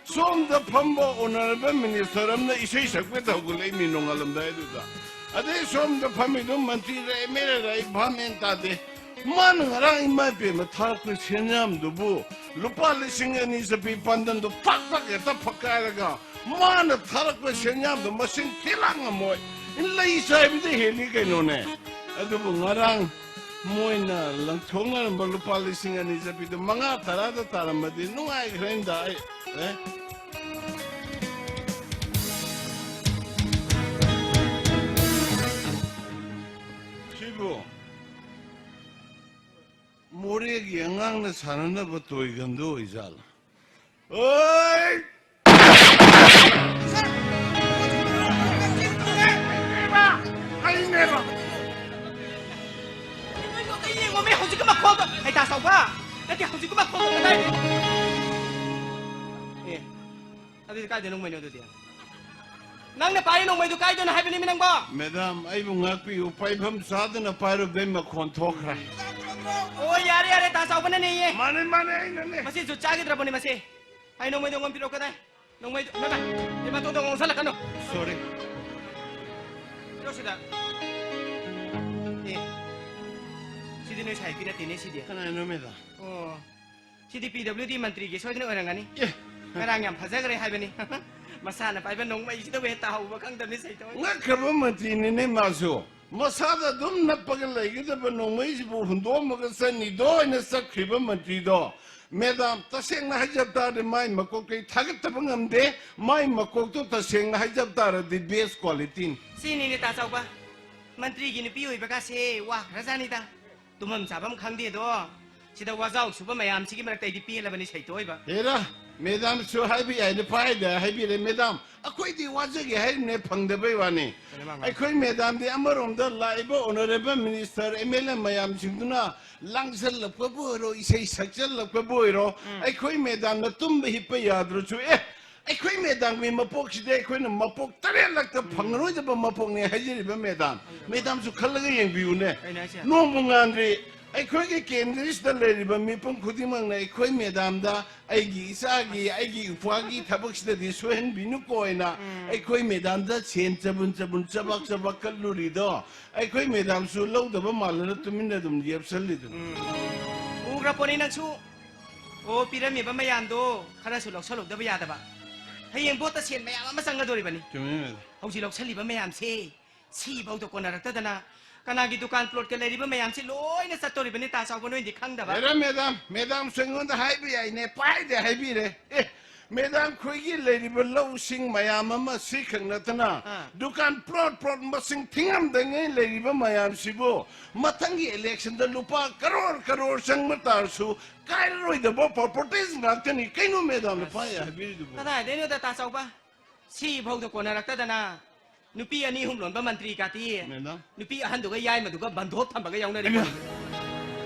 ꯁꯣꯝꯗ ꯐꯝꯕ Honourable Minister ꯑꯃꯅ ꯏꯁꯩ ꯁꯛꯄ ꯍꯧꯒꯠꯂꯛꯏ ꯃꯤ ꯅꯣꯡꯉꯥꯜꯂꯝꯗꯥꯏꯗꯨꯗ꯫ ꯑꯗꯩ ꯁꯣꯝꯗ ꯐꯝꯃꯤꯗꯨ ꯃꯟꯇ꯭ꯔꯤꯔ MLAꯔ ꯑꯩ ꯚꯥꯞ ꯃꯦꯟ ꯇꯥꯗꯦ꯫ ꯃꯥꯅ ꯉꯔꯥꯡ ꯏꯃꯥ ꯏꯕꯦꯝꯃ ꯊꯥꯔꯛꯄ ꯁꯦꯟꯌꯥꯝꯗꯨꯕꯨ ꯂꯨꯄꯥ ꯂꯤꯁꯤꯡ ꯑꯅꯤ ꯆꯠꯄꯤ ꯄꯥꯟꯗꯝꯗꯣ ꯐꯛ ꯐꯛ ꯍꯦꯛꯇ ꯐꯛꯀꯥꯏꯔꯒ ꯃꯥꯅ ꯊꯥꯔꯛꯄ ꯁꯦꯟꯌꯥꯝꯗꯣ ꯃꯁꯤꯡ ꯊꯤꯂꯥꯡ ꯉꯝꯃꯣꯏ꯫ ꯂꯩ ꯆꯥꯏꯕꯗ ꯍꯦꯜꯂꯤ ꯀꯩꯅꯣꯅꯦ꯫ ꯑꯗꯨꯕꯨ ꯉꯔꯥꯡ ꯃꯣꯏꯅ ꯂꯪꯊꯣꯛꯅꯔꯝꯕ ꯂꯨꯄꯥ ꯂꯤꯁꯤꯡ ꯑꯅꯤ ꯆꯠꯄꯤꯗꯨ ꯃꯉꯥ ꯇꯔꯥꯗ ꯇꯥꯔꯝꯃꯗꯤ ꯅꯨꯡꯉꯥꯏꯈ꯭ꯔꯦꯗ ꯑꯩ꯫ ꯑꯦ? ꯁꯤꯕꯨ ꯃꯣꯔꯦꯒꯤ ꯑꯉꯥꯡꯅ ꯁꯥꯟꯅꯅꯕ ꯇꯣꯏꯒꯟꯗꯣ ꯑꯣꯏꯖꯥꯠꯂꯣ? ꯑꯣꯏ! ꯑꯩꯅꯦꯕ! ꯅꯣꯏꯁꯨ ꯑꯝꯇ ꯌꯦꯡꯉꯣꯃꯦ, ꯍꯧꯖꯤꯛꯀꯤ ꯃꯈꯣꯜꯗꯣ! ꯑꯩ ꯇꯥ ꯆꯥꯎꯕ! ꯅꯠꯇꯦ, ꯍꯧꯖꯤꯛꯀꯤ ꯃꯈꯣꯜꯗꯣ ꯀꯗꯥꯏꯗ? ꯑꯦ, ꯑꯗꯨꯗꯤ ꯀꯥꯏꯗ ꯅꯣꯡꯃꯩꯅꯣ ꯑꯗꯨꯗꯤ? ꯅꯪꯅ ꯄꯥꯏꯔꯤ ꯅꯣꯡꯃꯩꯗꯨ ꯀꯥꯏꯗꯅꯣ ꯍꯥꯏꯕꯅꯤꯃꯤ ꯅꯪꯕꯣ? ꯃꯦꯗꯥꯝ, ꯑꯩꯕꯨ ꯉꯥꯛꯄꯤꯌꯨ꯫ ꯄꯥꯏꯐꯝ ꯆꯥꯗꯅ ꯄꯥꯏꯔꯨꯕꯗꯩ ꯃꯈꯣꯟ ꯊꯣꯛꯈ꯭ꯔꯦ꯫ ꯑꯣ, ꯌꯥꯔꯦ, ꯌꯥꯔꯦ, ꯇꯥ ꯆꯥꯎꯕꯅꯅꯦꯌꯦ꯫ ꯃꯥꯅꯦ, ꯃꯥꯅꯦ, ꯑꯩꯅꯅꯦ꯫ ꯃꯁꯤꯁꯨ ꯆꯥꯈꯤꯗ꯭ꯔꯕꯅꯤ ꯃꯁꯤ꯫ ꯑꯩ ꯅꯣꯡꯃꯩꯗꯣ ꯑꯩꯉꯣꯟꯗ ꯄꯤꯔꯛꯑꯣ ꯀꯗꯥꯏ? ꯅꯣꯡꯃꯩꯗꯣ, ꯏꯃꯥ, ꯏꯃꯥ, ꯇꯣꯡ ꯇꯣꯡ ꯉꯥꯡꯁꯜꯂꯛꯀꯅꯨ꯫ Sorry꯫ ꯄꯤꯔꯛꯑꯣ ꯁꯤꯗ꯫ ꯑꯦ, ꯁꯤꯗꯤ ꯅꯣꯏ ꯁꯥꯏꯠꯀꯤ ꯅꯠꯇꯦꯅꯦ ꯁꯤꯗꯤ꯫ ꯀꯅꯥꯅꯣ, ꯃꯦꯗꯥꯝ? ꯑꯣ꯫ ꯁꯤꯗꯤ P W D ꯃꯟꯇ꯭ꯔꯤꯒꯤ ꯁꯣꯏꯗꯅ ꯑꯣꯏꯔꯝꯒꯅꯤ꯫ ꯑꯦ꯫ ꯉꯔꯥꯡ ꯌꯥꯝ ꯐꯖꯈ꯭ꯔꯦ ꯍꯥꯏꯕꯅꯤ꯫ ꯃꯁꯥꯅ ꯄꯥꯏꯕ ꯅꯣꯡꯃꯩꯁꯤꯗꯕꯨ ꯍꯦꯛ ꯇꯥꯍꯧꯕ ꯈꯪꯗꯕꯅꯤ ꯁꯩꯇꯣꯏ꯫ ꯉꯛꯈ꯭ꯔꯕ ꯃꯟꯇ꯭ꯔꯤꯅꯤꯅꯦ ꯃꯥꯁꯨ꯫ ꯃꯁꯥꯗ ꯑꯗꯨꯝ ꯅꯞꯄꯒ ꯂꯩꯒꯗꯕ ꯅꯣꯡꯃꯩꯁꯤꯕꯨ ꯍꯨꯟꯗꯣꯛꯑꯝꯃꯒ ꯆꯠꯅꯤꯗꯣ ꯍꯥꯏꯅ ꯆꯠꯈ꯭ꯔꯤꯕ ꯃꯟꯇ꯭ꯔꯤꯗꯣ꯫ ꯃꯦꯗꯥꯝ, ꯇꯁꯦꯡꯅ ꯍꯥꯏꯖꯕ ꯇꯥꯔꯗꯤ ꯃꯥꯏ ꯃꯀꯣꯛꯇ ꯑꯩ ꯊꯥꯒꯠꯇꯕ ꯉꯝꯗꯦ꯫ ꯃꯥꯏ ꯃꯀꯣꯛꯇꯣ ꯇꯁꯦꯡꯅ ꯍꯥꯏꯖꯕ ꯇꯥꯔꯗꯤ best qualityꯅꯤ꯫ ꯁꯤꯅꯤꯅꯦ ꯇꯥ ꯆꯥꯎꯕ꯫ ꯃꯟꯇ꯭ꯔꯤꯒꯤ ꯅꯨꯄꯤ ꯑꯣꯏꯕꯒꯥꯁꯦ ꯋꯥꯈ꯭ꯔꯖꯥꯠꯅꯤꯗ꯫ ꯇꯨꯝꯐꯝ ꯆꯥꯐꯝ ꯈꯪꯗꯦꯗꯣ꯫ ꯁꯤꯗ ꯋꯥꯖꯥꯎ ꯁꯨꯕ ꯃꯌꯥꯝꯁꯤꯒꯤ ꯃꯔꯛꯇ ꯑꯩꯗꯤ ꯄꯦꯜꯂꯕꯅꯤ ꯁꯩꯇꯣꯏꯕ꯫ ꯍꯦꯔꯥ, ꯃꯦꯗꯥꯝꯁꯨ ꯍꯥꯏꯕ ꯌꯥꯏꯅ ꯄꯥꯏꯗ ꯍꯥꯏꯕꯤꯔꯦ꯫ ꯃꯦꯗꯥꯝ, ꯑꯩꯈꯣꯏꯗꯤ ꯋꯥꯖꯒꯦ ꯍꯥꯏꯔꯤꯕꯅꯦ, ꯐꯪꯗꯕꯩ ꯋꯥꯅꯤ꯫ ꯀꯩꯅꯣ ꯃꯥ ꯉꯥꯡ- ꯑꯩꯈꯣꯏ ꯃꯦꯗꯥꯝꯗꯤ ꯑꯃꯔꯣꯝꯗ ꯂꯥꯛꯏꯕ honourable minister, M L A ꯃꯌꯥꯝꯁꯤꯡꯗꯨꯅ ꯂꯥꯡꯁꯜꯂꯛꯄꯕꯨ ꯑꯣꯏꯔꯣ, ꯏꯁꯩ ꯁꯛꯆꯜꯂꯛꯄꯕꯨ ꯑꯣꯏꯔꯣ, ꯎꯝ꯫ ꯑꯩꯈꯣꯏ ꯃꯦꯗꯥꯝꯅ ꯇꯨꯝꯕ ꯍꯤꯞꯄ ꯌꯥꯗ꯭ꯔꯁꯨ, ꯑꯦ, ꯑꯩꯈꯣꯏ ꯃꯦꯗꯥꯝꯒꯤ ꯃꯄꯣꯛꯁꯤꯗꯤ ꯑꯩꯈꯣꯏꯅ ꯃꯄꯣꯛ ꯇꯔꯦꯠ ꯂꯛꯇ ꯎꯝ꯫ ꯐꯪꯉꯔꯣꯏꯗꯕ ꯃꯄꯣꯛꯅꯦ ꯍꯥꯏꯖꯔꯤꯕ ꯃꯦꯗꯥꯝ꯫ ꯃꯦꯗꯥꯝꯁꯨ ꯈꯜꯂꯒ ꯌꯦꯡꯕꯤꯌꯨꯅꯦ꯫ ꯀꯩꯅꯣ ꯍꯥꯏꯁꯦ? ꯅꯣꯡꯕꯨ ꯉꯥꯟꯗ꯭ꯔꯤ꯫ ꯑꯩꯈꯣꯏꯒꯤ ꯀꯦꯟꯗ꯭ꯔꯁꯤꯗ ꯂꯩꯔꯤꯕ ꯃꯤꯄꯨꯝ ꯈꯨꯗꯤꯡꯃꯛꯅ ꯑꯩꯈꯣꯏ ꯃꯦꯗꯥꯝꯗ ꯑꯩꯒꯤ ꯏꯆꯥꯒꯤ, ꯑꯩꯒꯤ ꯏꯄ꯭ꯋꯥꯒꯤ ꯊꯕꯛꯁꯤꯗꯗꯤ ꯁꯣꯏꯍꯟꯕꯤꯅꯨꯀꯣ ꯍꯥꯏꯅ ꯎꯝ꯫ ꯑꯩꯈꯣꯏ ꯃꯦꯗꯥꯝꯗ ꯁꯦꯟ ꯆꯕꯨꯟ ꯆꯕꯨꯟ, ꯆꯕꯥꯛ ꯆꯕꯥꯛ ꯀꯠꯂꯨꯔꯤꯗꯣ ꯑꯩꯈꯣꯏ ꯃꯦꯗꯥꯝꯁꯨ ꯂꯧꯗꯕ ꯃꯥꯜꯂꯅ ꯇꯨꯃꯤꯟꯅ ꯑꯗꯨꯝ ꯂꯦꯞꯁꯜꯂꯤꯗꯨꯅꯤ꯫ ꯎꯝ꯫ ꯎꯈ꯭ꯔ ꯄꯣꯠꯅꯤ ꯅꯪꯁꯨ꯫ ꯑꯣ, ꯄꯤꯔꯝꯃꯤꯕ ꯃꯌꯥꯝꯗꯣ ꯈꯔꯁꯨ ꯂꯧꯁꯜꯍꯧꯗꯕ ꯌꯥꯗꯕ꯫ ꯍꯌꯦꯡ ꯚꯣꯠꯇ ꯁꯦꯟ ꯃꯌꯥꯝ ꯑꯃ ꯆꯪꯒꯗꯣꯔꯤꯕꯅꯤ꯫ ꯆꯨꯝꯃꯤ ꯃꯦꯗꯥꯝ꯫ ꯍꯧꯖꯤꯛ ꯂꯧꯁꯜꯂꯤꯕ ꯃꯌꯥꯝꯁꯦ ꯁꯤꯐꯥꯎꯗ ꯀꯣꯟꯅꯔꯛꯇꯗꯅ ꯀꯅꯥꯒꯤ ꯗꯨꯀꯥꯟ ꯄ꯭ꯂꯣꯠꯀ ꯂꯩꯔꯤꯕ ꯃꯌꯥꯝꯁꯤ ꯂꯣꯏꯅ ꯆꯠꯇꯣꯔꯤꯕꯅꯤ, ꯇꯥ ꯆꯥꯎꯕ, ꯅꯣꯏꯗꯤ ꯈꯪꯗꯕ꯫ ꯍꯦꯔꯥ ꯃꯦꯗꯥꯝ, ꯃꯦꯗꯥꯝꯁꯨ ꯑꯩꯉꯣꯟꯗ ꯍꯥꯏꯕ ꯌꯥꯏꯅꯦ, ꯄꯥꯏꯗꯦ ꯍꯥꯏꯕꯤꯔꯦ꯫ ꯑꯦ, ꯃꯦꯗꯥꯝ ꯈꯣꯏꯒꯤ ꯂꯩꯔꯤꯕ ꯂꯧꯁꯤꯡ ꯃꯌꯥꯝ ꯑꯃ ꯁꯤꯈꯛ ꯅꯠꯇꯅ ꯑꯥ꯫ ꯗꯨꯀꯥꯟ ꯄ꯭ꯂꯣꯠ ꯄ꯭ꯂꯣꯠ ꯃꯁꯤꯡ ꯊꯤꯉꯝꯗꯉꯩ ꯂꯩꯔꯤꯕ ꯃꯌꯥꯝꯁꯤꯕꯨ ꯃꯊꯪꯒꯤ ꯏꯂꯦꯛꯁꯟꯗ ꯂꯨꯄꯥ ꯀꯔꯣꯔ ꯀꯔꯣꯔ ꯆꯪꯕ ꯇꯥꯔꯁꯨ ꯀꯥꯏꯔꯔꯣꯏꯗꯕ ꯄ꯭ꯔꯣꯄꯔꯇꯤꯁ ꯉꯥꯛꯇꯅꯤ꯫ ꯀꯩꯅꯣ ꯃꯦꯗꯥꯝꯅ ꯄꯥꯏ ꯍꯥꯏꯕꯤꯔꯤꯗꯨꯕꯨ? ꯀꯗꯥꯏꯗꯩꯅꯣꯗ, ꯇꯥ ꯆꯥꯎꯕ? ꯁꯤ ꯐꯥꯎꯗ ꯀꯣꯟꯅꯔꯛꯇꯗꯅ ꯅꯨꯄꯤ ꯑꯅꯤ ꯑꯍꯨꯝ ꯂꯣꯟꯕ ꯃꯟꯇ꯭ꯔꯤ ꯀꯥꯇꯤ ꯃꯦꯗꯥꯝ꯫ ꯅꯨꯄꯤ ꯑꯍꯟꯗꯨꯒ ꯌꯥꯏꯃꯗꯨꯒ ꯕꯟꯗꯣꯞ ꯊꯝꯕꯒ ꯌꯥꯎꯅꯔꯤ ꯏꯃꯥ꯫ ꯄꯣꯠꯅꯤ꯫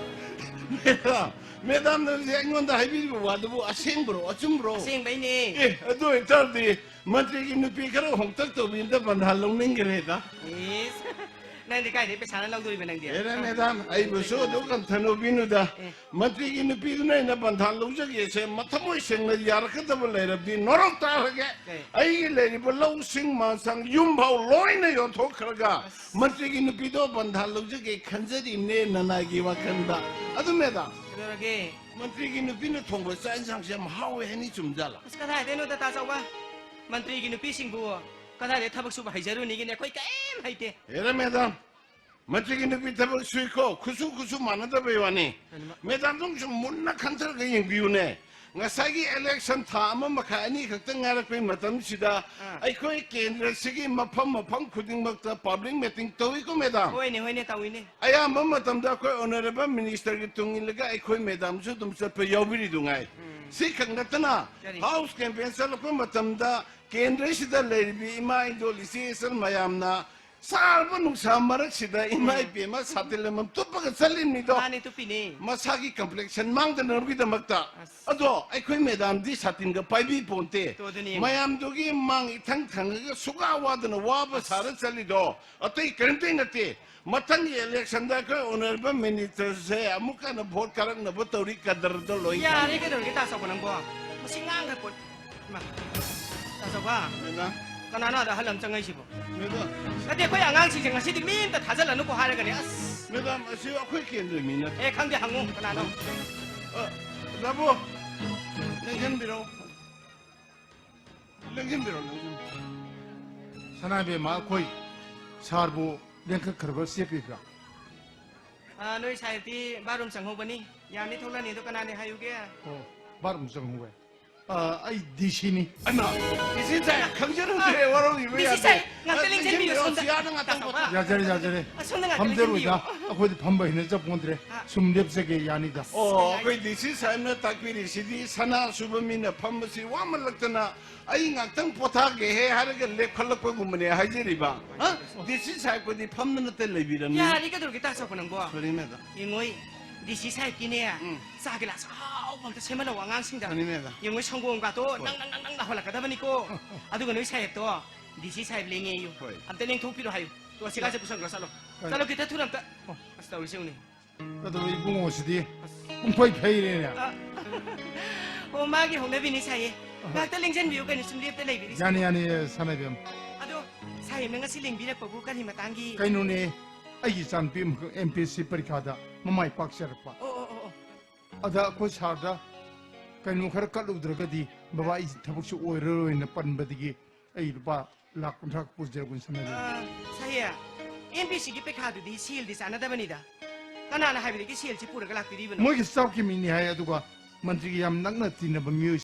ꯃꯦꯗꯥꯝ, ꯃꯦꯗꯥꯝꯅ ꯍꯧꯖꯤꯛ ꯑꯩꯉꯣꯟꯗ ꯍꯥꯏꯕꯤꯔꯤꯕ ꯋꯥꯗꯨꯕꯨ ꯑꯁꯦꯡꯕ꯭ꯔꯣ, ꯑꯆꯨꯝꯕ꯭ꯔꯣ? ꯑꯁꯦꯡꯕꯩꯅꯦ꯫ ꯑꯦ, ꯑꯗꯨ ꯑꯣꯏꯇꯥꯔꯗꯤ ꯃꯟꯇ꯭ꯔꯤꯒꯤ ꯅꯨꯄꯤ ꯈꯔ ꯍꯣꯡꯇꯛ ꯇꯧꯕꯤ ꯑꯝꯇ ꯕꯟꯙꯥ ꯂꯧꯅꯤꯡꯈ꯭ꯔꯦꯗ꯫ ꯏꯁ, ꯅꯪꯗꯤ ꯀꯥꯏꯗꯩ ꯄꯩꯁꯥꯅ ꯂꯧꯗꯣꯔꯤꯕ ꯅꯪꯗꯤ? ꯑꯦꯔꯥ ꯃꯦꯗꯥꯝ, ꯑꯩꯕꯨꯁꯨ ꯑꯗꯨ ꯀꯟꯊꯅꯧꯕꯤꯅꯨꯗ꯫ ꯑꯦ꯫ ꯃꯟꯇ꯭ꯔꯤꯒꯤ ꯅꯨꯄꯤꯗꯨꯅ ꯑꯩꯅ ꯕꯟꯙꯥ ꯂꯧꯖꯒꯦꯁꯦ ꯃꯊꯃꯣꯏ ꯁꯦꯡꯅ ꯌꯥꯔꯛꯀꯗꯕ ꯂꯩꯔꯕꯗꯤ ꯅꯣꯔꯣꯛ ꯇꯥꯈ꯭ꯔꯒꯦ꯫ ꯀꯩ? ꯑꯩꯒꯤ ꯂꯩꯔꯤꯕ ꯂꯧꯁꯤꯡ ꯃꯥꯟꯁꯪ ꯌꯨꯝ ꯐꯥꯎ ꯂꯣꯏꯅ ꯌꯣꯟꯊꯣꯛꯈ꯭ꯔꯒ ꯑꯁ꯫ ꯃꯟꯇ꯭ꯔꯤꯒꯤ ꯅꯨꯄꯤꯗꯣ ꯕꯟꯙꯥ ꯂꯧꯖꯒꯦ ꯈꯟꯖꯔꯤꯕꯅꯦ ꯅꯅꯥꯏꯒꯤ ꯋꯥꯈꯜꯗ꯫ ꯑꯗꯨ ꯃꯦꯗꯥꯝ, ꯀꯩꯗꯧꯔꯒꯦ? ꯃꯟꯇ꯭ꯔꯤꯒꯤ ꯅꯨꯄꯤꯅ ꯊꯣꯡꯕ ꯆꯥꯛ ꯌꯦꯟꯁꯥꯡꯁꯦ ꯌꯥꯝ ꯍꯥꯎꯋꯦ ꯍꯥꯏꯅꯤ, ꯆꯨꯝꯖꯥꯠꯂꯥ? ꯑꯁ, ꯀꯗꯥꯏꯗꯩꯅꯣꯗ, ꯇꯥ ꯆꯥꯎꯕ? ꯃꯟꯇ꯭ꯔꯤꯒꯤ ꯅꯨꯄꯤꯁꯤꯡꯕꯨ ꯀꯗꯥꯏꯗ ꯊꯕꯛ ꯁꯨꯕ ꯍꯩꯖꯔꯨꯅꯤꯒꯤꯅꯦ? ꯑꯩꯈꯣꯏ ꯀꯔꯤꯝ ꯍꯩꯇꯦ꯫ ꯍꯦꯔꯥ ꯃꯦꯗꯥꯝ, ꯃꯟꯇ꯭ꯔꯤꯒꯤ ꯅꯨꯄꯤ ꯊꯕꯛ ꯁꯨꯏꯀꯣ, ꯈꯨꯠꯁꯨ ꯈꯨꯠꯁꯨ ꯃꯥꯟꯅꯗꯕꯩ ꯋꯥꯅꯤ꯫ ꯀꯩꯅꯣ? ꯃꯦꯗꯥꯝꯗꯨꯁꯨ ꯃꯨꯟꯅ ꯈꯟꯊꯔꯒ ꯌꯦꯡꯕꯤꯌꯨꯅꯦ꯫ ꯉꯁꯥꯏꯒꯤ ꯏꯂꯦꯛꯁꯟ ꯊꯥ ꯑꯃ ꯃꯈꯥꯏ ꯑꯅꯤ ꯈꯛꯇ ꯉꯥꯏꯔꯛꯄꯩ ꯃꯇꯝꯁꯤꯗ ꯑꯥ꯫ ꯑꯩꯈꯣꯏ ꯀꯦꯟꯗ꯭ꯔꯁꯤꯒꯤ ꯃꯐꯝ ꯃꯐꯝ ꯈꯨꯗꯤꯡꯃꯛꯇ ꯄꯕ꯭ꯂꯤꯛ ꯃꯤꯇꯤꯡ ꯇꯧꯏꯀꯣ ꯃꯦꯗꯥꯝ? ꯍꯣꯏꯅꯦ, ꯍꯣꯏꯅꯦ, ꯇꯧꯏꯅꯦ꯫ ꯑꯌꯥꯝꯕ ꯃꯇꯝꯗ ꯑꯩꯈꯣꯏ ꯑꯣꯅꯔꯦꯕꯜ ꯃꯤꯅꯤꯁꯇꯔꯒꯤ ꯇꯨꯡ ꯏꯜꯂꯒ ꯑꯩꯈꯣꯏ ꯃꯦꯗꯥꯝꯁꯨ ꯑꯗꯨꯝ ꯆꯠꯄ ꯌꯥꯎꯕꯤꯔꯤꯗꯨ ꯉꯥꯏ꯫ ꯎꯝ꯫ ꯁꯤ ꯈꯛ ꯅꯠꯇꯅ ꯀꯔꯤ? ꯍꯥꯎꯁ ꯀꯦꯝꯄꯦꯟ ꯆꯠꯂꯛꯄ ꯃꯇꯝꯗ ꯀꯦꯟꯗ꯭ꯔꯁꯤꯗ ꯂꯩꯔꯤꯕꯤ ꯏꯃꯥ ꯏꯟꯗꯣꯜ ꯏꯆꯦ ꯏꯆꯜ ꯃꯌꯥꯝꯅ ꯁꯥꯔꯕ ꯅꯨꯡꯁꯥ ꯃꯔꯛꯁꯤꯗ ꯏꯃꯥ ꯎꯝ꯫ ꯏꯄꯦꯝꯃ ꯁꯥꯇꯤꯟ ꯑꯃꯃꯝ ꯇꯨꯞꯄꯒ ꯆꯠꯂꯤꯕꯅꯤꯗꯣ꯫ ꯃꯥꯅꯦ, ꯇꯨꯞꯄꯤꯅꯦ꯫ ꯃꯁꯥꯒꯤ ꯀꯝꯄ꯭ꯂꯦꯛꯁꯟ ꯃꯥꯡꯗꯅꯕꯒꯤꯗꯃꯛꯇ꯫ ꯑꯁ꯫ ꯑꯗꯣ ꯑꯩꯈꯣꯏ ꯃꯦꯗꯥꯝꯗꯤ ꯁꯥꯇꯤꯟꯒ ꯄꯥꯏꯕꯤ ꯄꯣꯟꯇꯦ꯫ ꯇꯣ, ꯑꯗꯨꯅꯦ ꯌꯦꯡꯉꯣ꯫ ꯃꯌꯥꯝꯗꯨꯒꯤ ꯃꯥꯡ ꯏꯊꯪ ꯊꯪꯉꯒ ꯁꯨꯛꯋꯥ ꯋꯥꯗꯅ ꯋꯥꯕ ꯑꯁ꯫ ꯁꯥꯔ ꯆꯠꯂꯤꯗꯣ ꯑꯇꯩ ꯀꯔꯤꯝꯇ ꯅꯠꯇꯦ꯫ ꯃꯊꯪꯒꯤ ꯏꯂꯦꯛꯁꯟꯗ ꯑꯩꯈꯣꯏ ꯑꯣꯅꯔꯦꯕꯜ ꯃꯤꯅꯤꯁꯇꯔꯁꯦ ꯑꯃꯨꯛꯀ ꯍꯟꯅ ꯚꯣꯠ ꯀꯥꯔꯛꯅꯕ ꯇꯧꯔꯤ, ꯀꯗꯔꯗꯣ ꯂꯣꯏ ꯌꯥꯔꯦ, ꯉꯥꯡꯉꯤ꯫ ꯀꯩꯗꯧꯔꯒꯦ ꯇꯥ ꯆꯥꯎꯕ ꯅꯪꯕꯣ? ꯃꯁꯤ ꯉꯥꯡꯈ꯭ꯔ ꯄꯣꯠ꯫ ꯏꯃꯥ, ꯇꯥ ꯆꯥꯎꯕ꯫ ꯃꯦꯗꯥꯝ꯫ ꯀꯅꯥꯅꯣ ꯑꯗ ꯑꯍꯜ ꯑꯃ ꯆꯪꯉꯛꯏꯁꯤꯕꯣ? ꯃꯦꯗꯥꯝ꯫ ꯅꯠꯇꯦ, ꯑꯩꯈꯣꯏ ꯑꯉꯥꯡꯁꯤꯡꯁꯦ ꯉꯁꯤꯗꯤ ꯃꯤ ꯑꯝꯇ ꯊꯥꯖꯜꯂꯅꯨꯀꯣ ꯍꯥꯏꯔꯒꯅꯦ, ꯑꯁ꯫ ꯃꯦꯗꯥꯝ, ꯑꯁꯤ ꯑꯩꯈꯣꯏ ꯀꯦꯟꯗ꯭ꯔꯒꯤ ꯃꯤ ꯅꯠꯇꯦ꯫ ꯑꯦ, ꯈꯪꯗꯦ, ꯍꯪꯉꯨ, ꯀꯅꯥꯅꯣ? ꯑ, ꯗꯥꯕꯨ, ꯂꯦꯡꯁꯤꯟꯕꯤꯔꯛꯑꯣ꯫ ꯂꯦꯡꯁꯤꯟꯕꯤꯔꯛꯑꯣ, ꯂꯦꯡꯁꯤꯟꯕꯤꯔꯛꯑꯣ꯫ ꯁꯅꯥꯏꯕꯦꯝꯃ, ꯑꯩꯈꯣꯏ ꯁꯥꯔꯕꯨ ꯂꯦꯡꯈꯠꯈ꯭ꯔꯕ꯭ꯔꯥ ꯆꯦꯞꯄꯤꯕ꯭ꯔꯥ? ꯑꯥ, ꯅꯣꯏ ꯁꯥꯍꯦꯕꯇꯤ ꯕꯥꯠꯔꯨꯝ ꯆꯪꯍꯧꯕꯅꯤ꯫ ꯌꯥꯅꯤ, ꯊꯣꯛꯂꯛꯑꯅꯤ꯫ ꯑꯗꯣ ꯀꯅꯥꯅꯦ ꯍꯥꯏꯌꯨꯒꯦ? ꯑꯣ, ꯕꯥꯠꯔꯨꯝ ꯆꯪꯍꯧꯋꯦ꯫ ꯑꯥ, ꯑꯩ ꯗꯤ ꯁꯤꯅꯤ꯫ ꯑꯩꯃ, ꯗꯤ ꯁꯤ ꯁꯥꯍꯦꯕ, ꯈꯪꯖꯔꯨꯗ꯭ꯔꯦ, ꯋꯥꯔꯧꯕꯤꯕ ꯗꯤ ꯁꯤ ꯌꯥꯗꯦ꯫ ꯁꯥꯍꯦꯕ, ꯉꯥꯛꯇ ꯑꯥ, ꯂꯦꯡꯁꯤꯟꯕꯤꯌꯨ, ꯂꯦꯡꯁꯤꯟꯕꯤꯌꯨ, ꯁꯣꯝꯗ꯫ ꯌꯥꯅꯤ, ꯉꯥꯛꯇꯪ ꯇꯥꯆꯧꯕ꯫ ꯄꯣꯊꯥ-, ꯌꯥꯖꯔꯦ, ꯌꯥꯖꯔꯦ꯫ ꯑꯁꯣꯝꯗ ꯉꯥꯛꯇ ꯐꯝꯖꯔꯣꯏꯗ꯫ ꯂꯦꯡꯁꯤꯟꯕꯤꯌꯨ꯫ ꯑꯩꯈꯣꯏꯗꯤ ꯐꯝꯕ ꯍꯩꯅꯖ ꯄꯣꯟꯗ꯭ꯔꯦ꯫ ꯑꯥ꯫ ꯁꯨꯝ ꯂꯦꯞꯆꯒꯦ, ꯌꯥꯅꯤꯗ꯫ ꯑꯣ, ꯑꯩꯈꯣꯏ ꯗꯤ ꯁꯤ ꯁꯥꯍꯦꯕꯅ ꯇꯥꯛꯄꯤꯔꯤꯁꯤꯗꯤ ꯁꯅꯥ ꯁꯨꯕ ꯃꯤꯅ ꯐꯝꯕꯁꯤ ꯋꯥꯃꯜꯂꯛꯇꯅ ꯑꯩ ꯉꯥꯛꯇꯪ ꯄꯣꯊꯥꯒꯦꯍꯦ ꯍꯥꯏꯔꯒ ꯂꯦꯞꯈꯠꯂꯛꯄꯒꯨꯝꯕꯅꯦ ꯍꯥꯏꯖꯔꯤꯕ꯫ ꯍꯥ? ꯗꯤ ꯁꯤ ꯁꯥꯍꯦꯕ ꯈꯣꯏꯗꯤ ꯐꯝꯗꯅꯇ ꯂꯩꯕꯤꯔꯝꯅꯤ꯫ ꯌꯥꯔꯦ, ꯀꯩꯗꯧꯔꯒꯦ ꯇꯥ ꯆꯥꯎꯕ ꯅꯪꯕꯣ? ꯐꯔꯦ, ꯃꯦꯗꯥꯝ꯫ ꯌꯦꯡꯉꯣꯏ, ꯗꯤ ꯁꯤ ꯁꯥꯍꯦꯕꯀꯤꯅꯦ, ꯎꯝ꯫ ꯆꯥ ꯒꯤꯂꯥꯁ ꯑꯍꯥꯎꯕ ꯑꯝꯇ ꯁꯦꯝꯍꯜꯂꯛꯑꯣ ꯑꯉꯥꯡꯁꯤꯡꯗ꯫ ꯐꯅꯤ, ꯃꯦꯗꯥꯝ꯫ ꯌꯦꯡꯉꯣꯏ, ꯁꯪꯒꯣꯝꯒꯥꯇꯣ ꯍꯣꯏ꯫ ꯅꯪ, ꯅꯪ, ꯅꯪ, ꯅꯪ ꯂꯥꯎꯍꯜꯂꯛꯀꯗꯕꯅꯤꯀꯣ꯫ ꯑꯗꯨꯒ ꯅꯣꯏ ꯁꯥꯍꯦꯕꯇꯣ, ꯗꯤ ꯁꯤ ꯁꯥꯍꯦꯕ ꯂꯦꯡꯉꯦꯌꯨ꯫ ꯍꯣꯏ꯫ ꯑꯝꯇ ꯂꯦꯡꯊꯣꯛꯄꯤꯔꯣ ꯍꯥꯏꯌꯨ꯫ ꯇꯣ, ꯑꯁꯤ ꯀꯥꯁꯦ ꯄꯨꯁꯟꯈ꯭ꯔꯣ, ꯆꯠꯂꯣ꯫ ꯍꯣꯏ꯫ ꯆꯠꯂꯣ, ꯈꯤꯇ ꯊꯨꯅ ꯑꯝꯇ꯫ ꯍꯣꯏ꯫ ꯑꯁ, ꯇꯧꯔꯤꯁꯦ ꯌꯦꯡꯉꯨꯅꯦ꯫ ꯀꯩꯗꯧꯔꯦ ꯏꯕꯨꯡꯉꯣ ꯁꯤꯗꯤ? ꯑꯁ꯫ ꯄꯨꯡꯐꯩ ꯐꯩꯔꯦꯅꯦ꯫ ꯑ, ꯑꯣ, ꯃꯥꯒꯤ ꯍꯧꯅꯕꯤꯅꯤ ꯁꯥꯍꯦꯕ꯫ ꯑꯍꯣꯏ꯫ ꯉꯥꯛꯇ ꯂꯦꯡꯁꯤꯟꯕꯤꯌꯨ ꯀꯩꯅꯣ, ꯁꯨꯝ ꯂꯦꯞꯇ ꯂꯩꯕꯤꯔꯤꯁꯦ꯫ ꯌꯥꯅꯤ, ꯌꯥꯅꯤ, ꯁꯅꯥ ꯏꯕꯦꯝ꯫ ꯑꯗꯣ, ꯁꯥꯍꯦꯕꯅ ꯉꯁꯤ ꯂꯦꯡꯕꯤꯔꯛꯄꯕꯨ ꯀꯔꯤ ꯃꯇꯥꯡꯒꯤ? ꯀꯩꯅꯣꯅꯦ, ꯑꯩꯒꯤ ꯏꯆꯥꯅꯨꯄꯤ ꯑꯃꯈꯛ ꯑꯦꯝ ꯄꯤ ꯑꯦꯁ ꯁꯤ ꯄꯔꯤꯈꯥꯗ ꯃꯃꯥꯏ ꯄꯥꯛꯆꯔꯛꯄ꯫ ꯑꯣ, ꯑꯣ, ꯑꯣ, ꯑꯣ꯫ ꯑꯗ ꯑꯩꯈꯣꯏ ꯁꯥꯔꯗ ꯀꯩꯅꯣ ꯈꯔ ꯀꯠꯂꯨꯗ꯭ꯔꯒꯗꯤ ꯕꯕꯥ ꯑꯩ ꯊꯕꯛꯁꯨ ꯑꯣꯏꯔꯔꯣꯏꯅ ꯄꯟꯕꯗꯒꯤ ꯑꯩ ꯂꯨꯄꯥ ꯂꯥꯈ ꯀꯨꯟꯊ꯭ꯔꯥ ꯄꯨꯖꯔꯛꯄꯅꯤ ꯁꯅꯥ ꯏꯕꯦꯝ꯫ ꯑ, ꯁꯥꯍꯦꯕ, ꯑꯦꯝ ꯄꯤ ꯑꯦꯁ ꯁꯤꯒꯤ ꯄꯩꯈꯥꯗꯨꯗꯤ ꯁꯦꯜꯗꯤ ꯆꯥꯟꯅꯗꯕꯅꯤꯗ꯫ ꯀꯅꯥꯅ ꯍꯥꯏꯕꯗꯒꯤ ꯁꯦꯜꯁꯤ ꯄꯨꯔꯒ ꯂꯥꯛꯄꯤꯔꯤꯕꯅꯣ? ꯃꯣꯏꯒꯤ ꯁ꯭ꯇꯥꯐꯀꯤ ꯃꯤꯅꯤ ꯍꯥꯏ, ꯑꯗꯨꯒ ꯃꯟꯇ꯭ꯔꯤꯒ ꯌꯥꯝ ꯅꯛꯅ ꯇꯤꯟꯅꯕ ꯃꯤꯑꯣꯏ